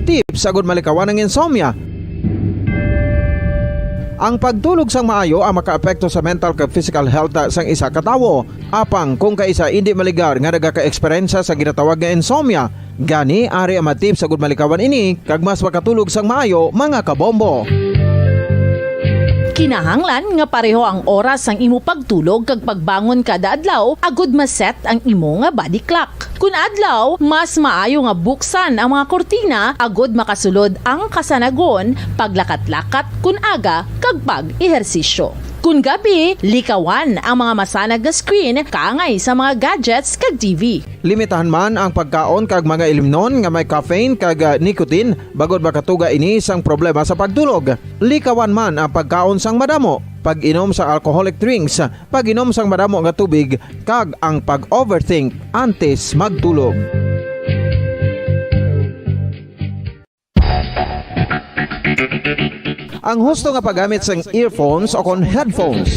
tips agud malikawan ang insomnia. Ang pagtulog sang maayo ang makaapekto sa mental kag physical health sang isa ka tawo. Apang kung kaisa indi maligar nga nagaka-eksperyensya sa ginatawag nga insomnia, gani ari ang mga tips agud malikawan ini kag mas makatulog sang maayo, mga kabombo. Kinahanglan nga pareho ang oras sang imo pagtulog kag pagbangon kada adlaw agud ma-set ang imo nga body clock. Kun adlaw, mas maayo nga buksan ang mga kurtina agud makasulod ang kasanagon, paglakat-lakat kun aga, kag pag-ehersisyo. Kun gabi, likawan ang mga masanag nga screen kaangay sa mga gadgets kag T V. Limitahan man ang pagkaon kag mga ilimnon nga may caffeine kag, ah, nicotine, bangod makatuga ini sang problema sa pagtulog. Likawan man ang pagkaon sang madamo, pag-inom sang alcoholic drinks, pag-inom sang madamo nga tubig, kag ang pag-overthink antes magtulog. Ang husto nga paggamit sang earphones o kon headphones.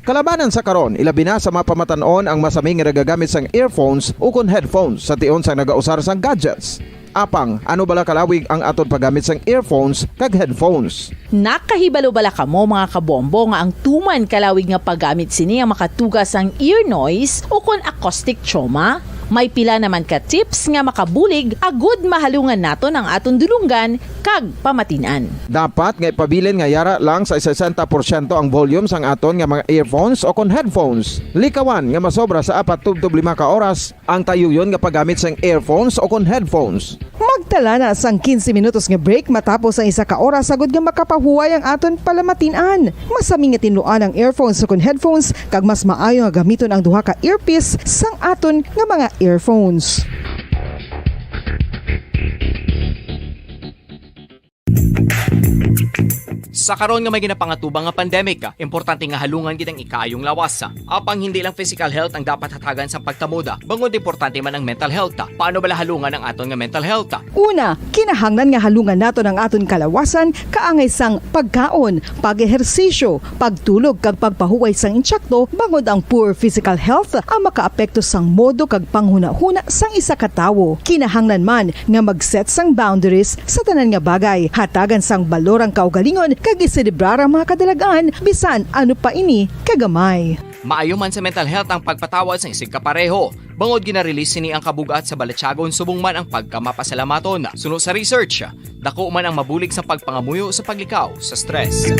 Kalabanan sa karon, ilabi na sa mga pamatan-on ang masami nga nagagamit sang earphones o kon headphones sa tion sang nagausar sang gadgets. Apang, ano bala kalawig ang aton paggamit sang earphones kag headphones? Nakahibalo bala kamo, mga kabombo, nga ang tuman kalawig nga paggamit sini ang makatuga sang ear noise o kon acoustic trauma? May pila naman ka tips nga makabulig agud mahalungan naton ang aton dulonggan kag pamatin-an. Dapat nga ipabilin nga yara lang sa sesenta porsyento ang volume sang aton nga mga earphones o kon headphones. Likawan nga masobra sa apat tubtob lima ka oras ang tayuyon nga paggamit sang earphones o kon headphones. Magtala na sang quince minutos nga break matapos ang isa ka oras, agud nga makapahuway ang aton palamatin-an. Masami nga tinluan ang earphones o kon headphones, kag mas maayo nga gamiton ang duha ka earpiece sang aton nga mga earphones. Sa karon nga may ginapangatubang nga pandemic, importante nga halungan gid ang ikaayong lawas. Apang hindi lang physical health ang dapat hatagan sang pagtamod, bangod importante man ang mental health. Paano bala halungan ang aton nga mental health? Una, kinahanglan nga halungan naton ang aton kalawasan kaangay sang pagkaon, pag-ehersisyo, pagtulog kag pagpahuway sang insakto, bangod ang poor physical health ang makaapekto sang modo kag panghunahuna sang isa ka tawo. Kinahanglan man nga mag-set sang boundaries sa tanan nga bagay, hatagan sang balor ang kaugalingon kag iselebrar ang mga kadalag-an, bisan ano pa ini kagamay. Maayo man sa mental health ang pagpatawad sang isigkapareho, bangod gina-release sini ang kabug-at sa balatyagon subong man ang pagkamapasalamaton. Suno sa research, dako man ang mabulig sa pagpangamuyo sa paglikaw sa stress.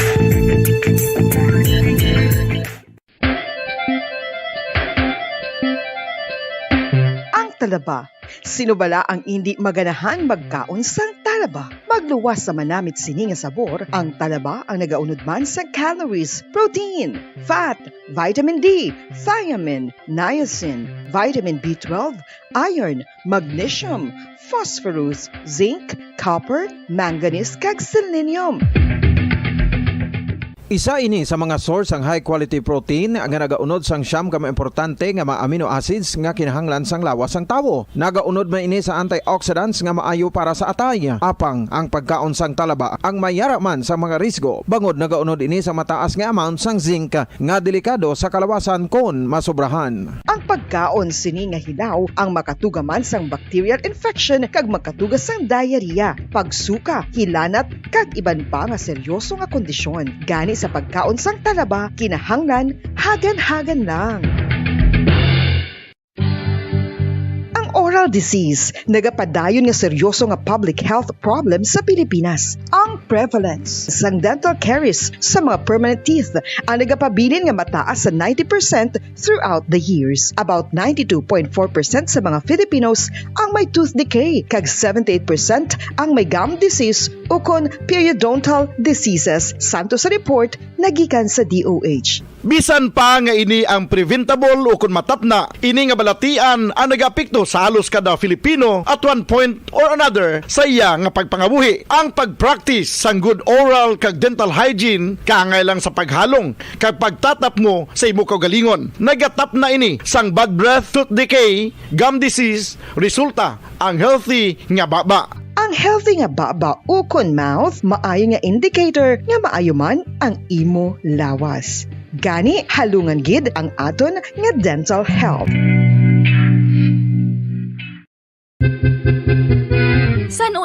Ang talaba. Sino bala ang indi maganahan magkaon sang talaba? Magluwas sa manamit sini nga sabor, ang talaba ang nagaunod man sa calories, protein, fat, vitamin D, thiamine, niacin, vitamin B twelve, iron, magnesium, phosphorus, zinc, copper, manganese, kag selenium. Isa ini sa mga source sang high quality protein nga nagaunod sang siyam ka mga importante nga mga amino acids nga kinahanglan sang lawas sang tawo. Nagaunod man ini sa antioxidants nga maayo para sa atay. Apang ang pagkaon sang talaba ang may yara man sa mga risgo, bangod nagaunod ini sa mataas nga amount sang zinc nga delikado sa kalawasan kon masobrahan. Ang pagkaon sini nga hilaw ang makatuga man sang bacterial infection kag makatuga sang diarrhea, pagsuka, hilanat, kag iban pa nga seryoso nga kondisyon. Gani sa pagkaon sang talaba, kinahanglan hagan-hagan lang. Ang oral disease nagapadayon nga seryoso nga public health problem sa Pilipinas. Ang prevalence sang dental caries sa mga permanent teeth ang nagapabilin nga mataas sa ninety percent throughout the years. About ninety-two point four percent sa mga Filipinos ang may tooth decay, kag seventy-eight percent ang may gum disease ukon periodontal diseases, santo sa report nga gikan sa D O H. Bisan pa nga ini ang preventable ukon matapna, ini nga balatian ang nagaapekto sa halos kada Filipino at one point or another sa iya nga pagpangabuhi. Ang pag-practice sang good oral kag dental hygiene kaangay lang sa paghalong kag pagtatapngo sa imo kaugalingon. Nagatapna ini sang bad breath, tooth decay, gum disease, resulta ang healthy nga baba. Ang healthy nga baba ukon mouth maayo nga indicator nga maayo man ang imo lawas. Gani, halungan gid ang aton nga dental health.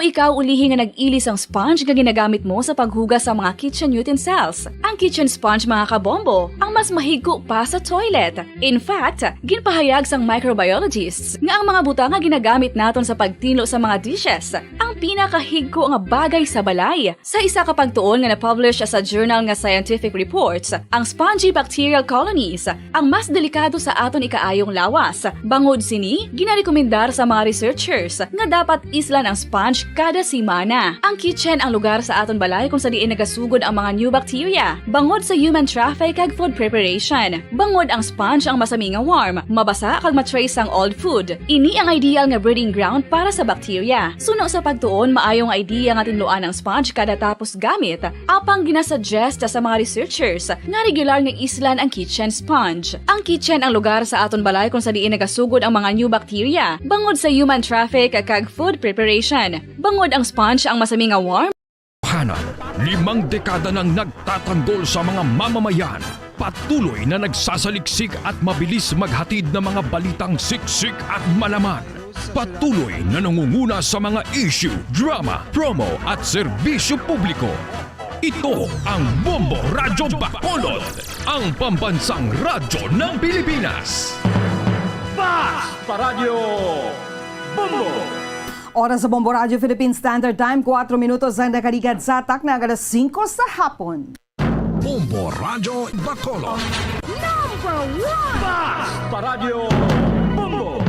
Ikaw ulihi nga nag-ili sang sponge nga ginagamit mo sa paghugas sa mga kitchen utensils. Ang kitchen sponge, mga kabombo, ang mas mahigko pa sa toilet. In fact, ginpahayag sang microbiologists nga ang mga butang nga ginagamit naton sa pagtinlo sa mga dishes ang pinakahigko nga bagay sa balay. Sa isa ka pagtuon nga na-publish sa journal nga Scientific Reports, ang spongy bacterial colonies ang mas delikado sa aton ikaayong lawas. Bangod sini, ginarekomendar sa mga researchers nga dapat islan ang sponge kada semana. Ang kitchen ang lugar sa aton balay kung sa diin nagasugod ang mga new bacteria, bangod sa human traffic kag food preparation. Bangod ang sponge ang masami nga warm, mabasa kag ma-trace sang old food. Ini ang ideal nga breeding ground para sa bacteria. Suno sa pagtuon, maayo nga idea nga tinluan ang sponge kada tapos gamit. Apang ginasuggest sa mga researchers nga regular nga islan ang kitchen sponge. Ang kitchen ang lugar sa aton balay kung sa diin nagasugod ang mga new bacteria, bangod sa human traffic kag food preparation. Bangod ang sponge ang masami nga warm. Hanan, limang dekada nang nagtatanggol sa mga mamamayan. Patuloy na nagsasaliksik at mabilis maghatid ng mga balitang siksik at malaman. Patuloy na nangunguna sa mga issue, drama, promo at serbisyo publiko. Ito ang Bombo Radyo Bacolod, ang pambansang radyo ng Pilipinas. Fast Paradyo Bombo! Oras sa Bombo Radyo Philippine Standard Time, kuwatro minutos ang nakaligad sa takna nga alas singko sa hapon. Bombo Radyo Bacolod. Number one! Fast Paradyo Bombo!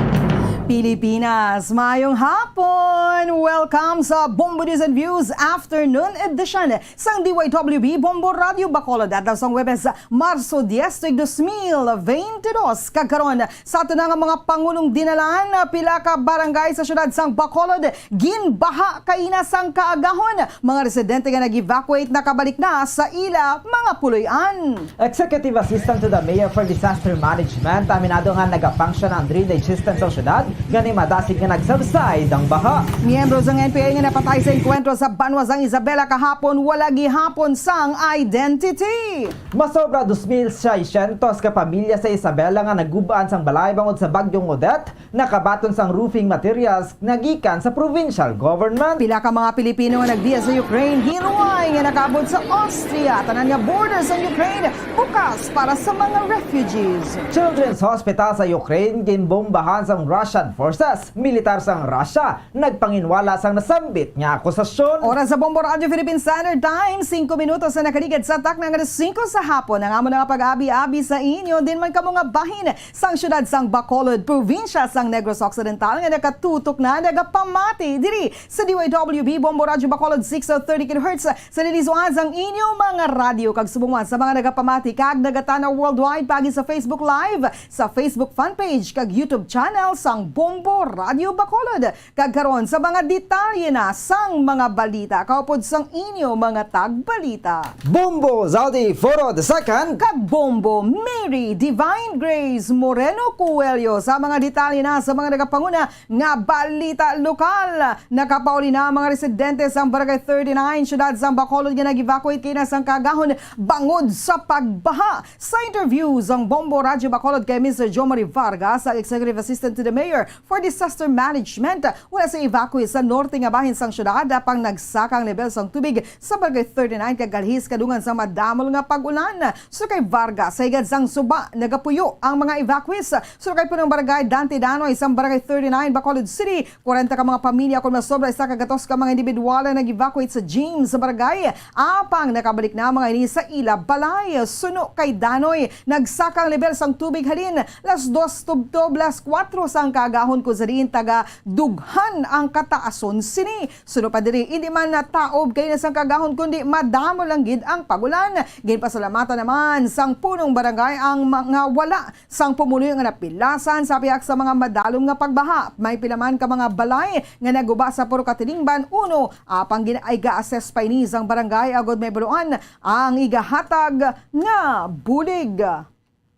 Pilipinas, maayong hapon! Welcome sa Bombo News and Views Afternoon Edition sang D Y W B Bombo Radyo Bacolod, adlaw sang Huwebes, Marso dies, tuig dos mil beintidos. Kag karon, sa aton nga mga pangulong dinalan, pila ka barangay sa siyudad sang Bacolod ginbaha kaina sang kaagahon. Mga residente nga nag-evacuate nakabalik na sa ila mga puloy-an. Executive Assistant to the Mayor for Disaster Management, aminado nga nagafunction ang drainage system sa syudad, gani madasig nga nag-subside ang baha. Miyembro sang N P A nga napatay sa engkwentro sa banwa sang Isabela kahapon, wala gihapon sang identity. Masobra dos mil seiscientos ka pamilya sa Isabela nga nagub-an sang balay bangod sa Bagyong Odette, nakabaton sang roofing materials nga gikan sa provincial government. Pila ka mga Pilipino nga nagbiya sa Ukraine, hinway nga nakaabot sa Austria. Tanan nga border sa Ukraine bukas para sa mga refugees. Children's Hospital sa Ukraine ginbombahan sang Russian forces. Militar sang Russia nagpanginwala sang nasambit nga akusasyon. Oras sa Bombo Radyo Philippine Standard Time, singko minutos na nakaligad sa takna nga alas singko sa hapon. Ang amo na nga pag-abi-abi sa inyo, din man kamo nga bahin sang siyudad sang Bacolod, probinsya sang Negros Occidental, nga nakatutok na nagapamati diri sa D Y W B Bombo Radyo Bacolod, six thirty kilohertz sa liliswahan sang inyo mga radyo, kag subong man sa mga nagapamati kag nagatanaw worldwide paagi sa Facebook Live, sa Facebook fan page, kag YouTube channel sang Bombo Radyo Bacolod. Kag karon sa mga detalye na sang mga balita, kaupod sang inyo mga tagbalita. Bombo Zaldi Foro the second. Kag Bombo Mary Divine Grace Moreno Coelho sa mga detalye na sa mga nagapanguna nga balita lokal. Nakapauli na ang mga residente sang Barangay thirty-nine, siyudad sang Bacolod, nga nag-evacuate kaina sang kaagahon bangod sa pagbaha. Sa interview sang Bombo Radyo Bacolod kay Mister Jomari Vargas, ang Executive Assistant to the Mayor for Disaster Management, wala sa evacuee sa norte nga bahin sang syudad, apang nagsaka ang level sang tubig sa Barangay thirty-nine kag Galhis kadungan sa madamol nga pag-ulan. Suno kay Vargas, sa higad sang suba nagapuyo ang mga evacuees. Suno kay Punong Barangay Dante Danoy sang Barangay thirty-nine, Bacolod City, kwarenta ka mga pamilya kon masobra isa ka gatos ka mga individual ang nag-evacuate sa gym sa barangay. Apang nakabalik na mga ini sa ila balay. Suno kay Danoy, nagsaka ang level sang tubig halin las dos tubtob las kuwatro sang kaagahon, kung sa diin taga dughan ang kataason sini. Suno pa diri, indi man nataob kaina sang kaagahon, kundi madamo lang gid ang pag-ulan. Ginpasalamatan naman sang punong barangay ang mga wala sang pumuluyo nga napilasan sa pihak sa mga madalom nga pagbaha. May pila man ka mga balay nga naguba sa puro katilingban uno, apang gin-, iga-assess pa ini sang barangay agod mahibaluan ang igahatag nga bulig.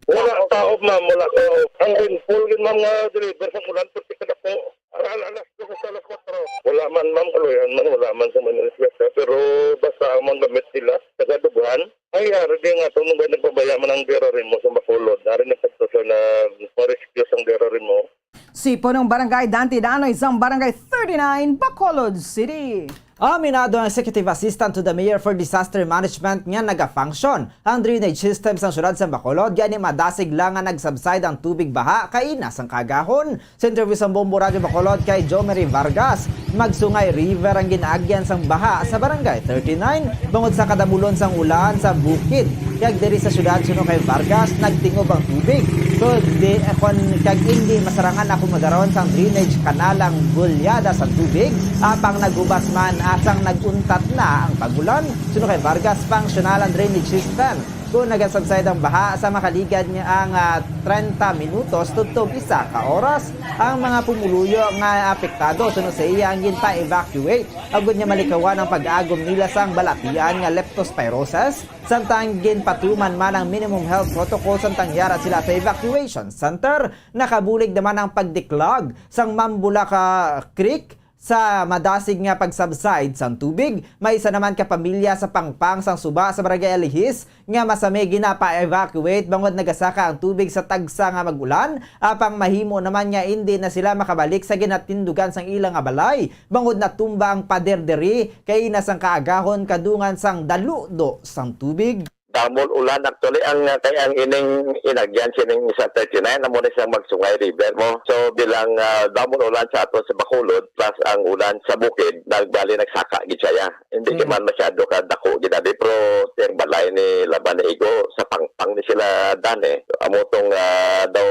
Wala taob, ma'am, wala taob. Ang rainfall gid, ma'am, nga deliver sa ulan, perti kadako. Alas, alas dos hasta alas kuwatro. Wala man, ma'am, kaluyan man, wala man sa mga rescue, pero basta ang mga gamit nila, taga dughan. Ay, ari di nga, itong nagpabaya man ang Dera Rimo sa Bacolod. Ari na sa to sa nag-rescue sa Dera Rimo. Si Punong Barangay Dante Danoy sang Barangay thirty-nine, Bacolod City. Aminado ang Executive Assistant to the Mayor for Disaster Management nga nagafunction ang drainage system sang siyudad sa Bacolod, gani madasig lang nga nag-subside ang tubig baha kaina sang kaagahon. Sa interview sa Bombo Radyo Bacolod kay Jomery Vargas, Magsungay River ang ginaagyan sang baha sa Barangay thirty-nine, bangod sa kadamulon sang ulan sa bukid. Kag diri sa siyudad, suno kay Vargas, nagtingob ang tubig. Kung di, kon, kag indi masarangan ako madaron sang drainage kanal ang bulyada sa tubig, apang naghubas man asang nag-untat na ang pag-ulan. Suno kay Vargas, functional ang drainage system. Kung nagasubside ang baha sa makaligad nga ang, ah, treinta minutos tubtob isa ka oras, ang mga pumuluyo nga apektado, suno sa iya, ang ginpa-evacuate, agud nga malikawan ang pag-agom nila sang balatian nga leptospirosis, samtang ginpatuman man ang minimum health protocol samtang yara sila sa evacuation center. Nakabulig naman ang pagdiklag sang Mambulaka Creek sa madasig nga pag-subside sang tubig. May isa naman ka pamilya sa pangpang sang suba sa Barangay Alihis nga masami ginapa-evacuate bangod nagasaka ang tubig sa tagsa nga mag-ulan, apang mahimo naman nga indi na sila makabalik sa ginatindugan sang ila nga balay bangod natumba ang pader diri kaina sang kaagahon kadungan sang daludo sang tubig. Damol ulan actually ang, ah, kay ang ining inagyan sining sa thirty-nine amo ni sang Magsungay River mo. So bilang, ah, damol ulan sa aton sa Bacolod plus ang ulan sa bukid, nagbali nagsaka gid siya. Hindi Mm. man masyado ka dako gid abi, pero siyang balay ni laban ni Igo sa pangpang ni sila dani. Amo tong, ah, daw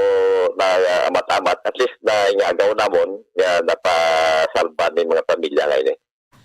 na, ah, amat-amat, at least na ingaagaw namon nga napasalba ni mga pamilya nga ini.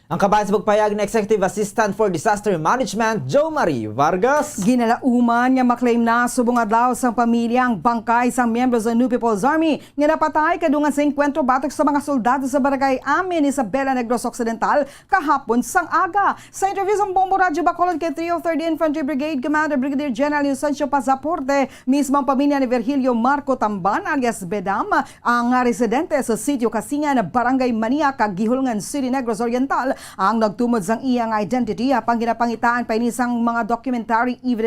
Ang kabahin sa pagpahayag ni Executive Assistant for Disaster Management, Jo Marie Vargas. Ginalauman nga maklaim na subong adlaw sang pamilya ang bangkay sang miyembro sa New People's Army nga napatay kadungan sa engkwentro batok sa mga soldado sa Barangay Amin, Isabela, Negros Occidental, kahapon sang aga. Sa interview sa Bombo Radyo Bacolod kay three oh third Infantry Brigade Commander Brigadier General Inocencio Pasaporte, mismo ang pamilya ni Virgilio Marco Tamban alias Bedam, ang residente sa Sitio Kasingan, Barangay Mania, kag Guihulngan City, Negros Oriental, ang nagtumod sang iya nga identity, apang ginapangitaan pa ini sang mga documentary evidence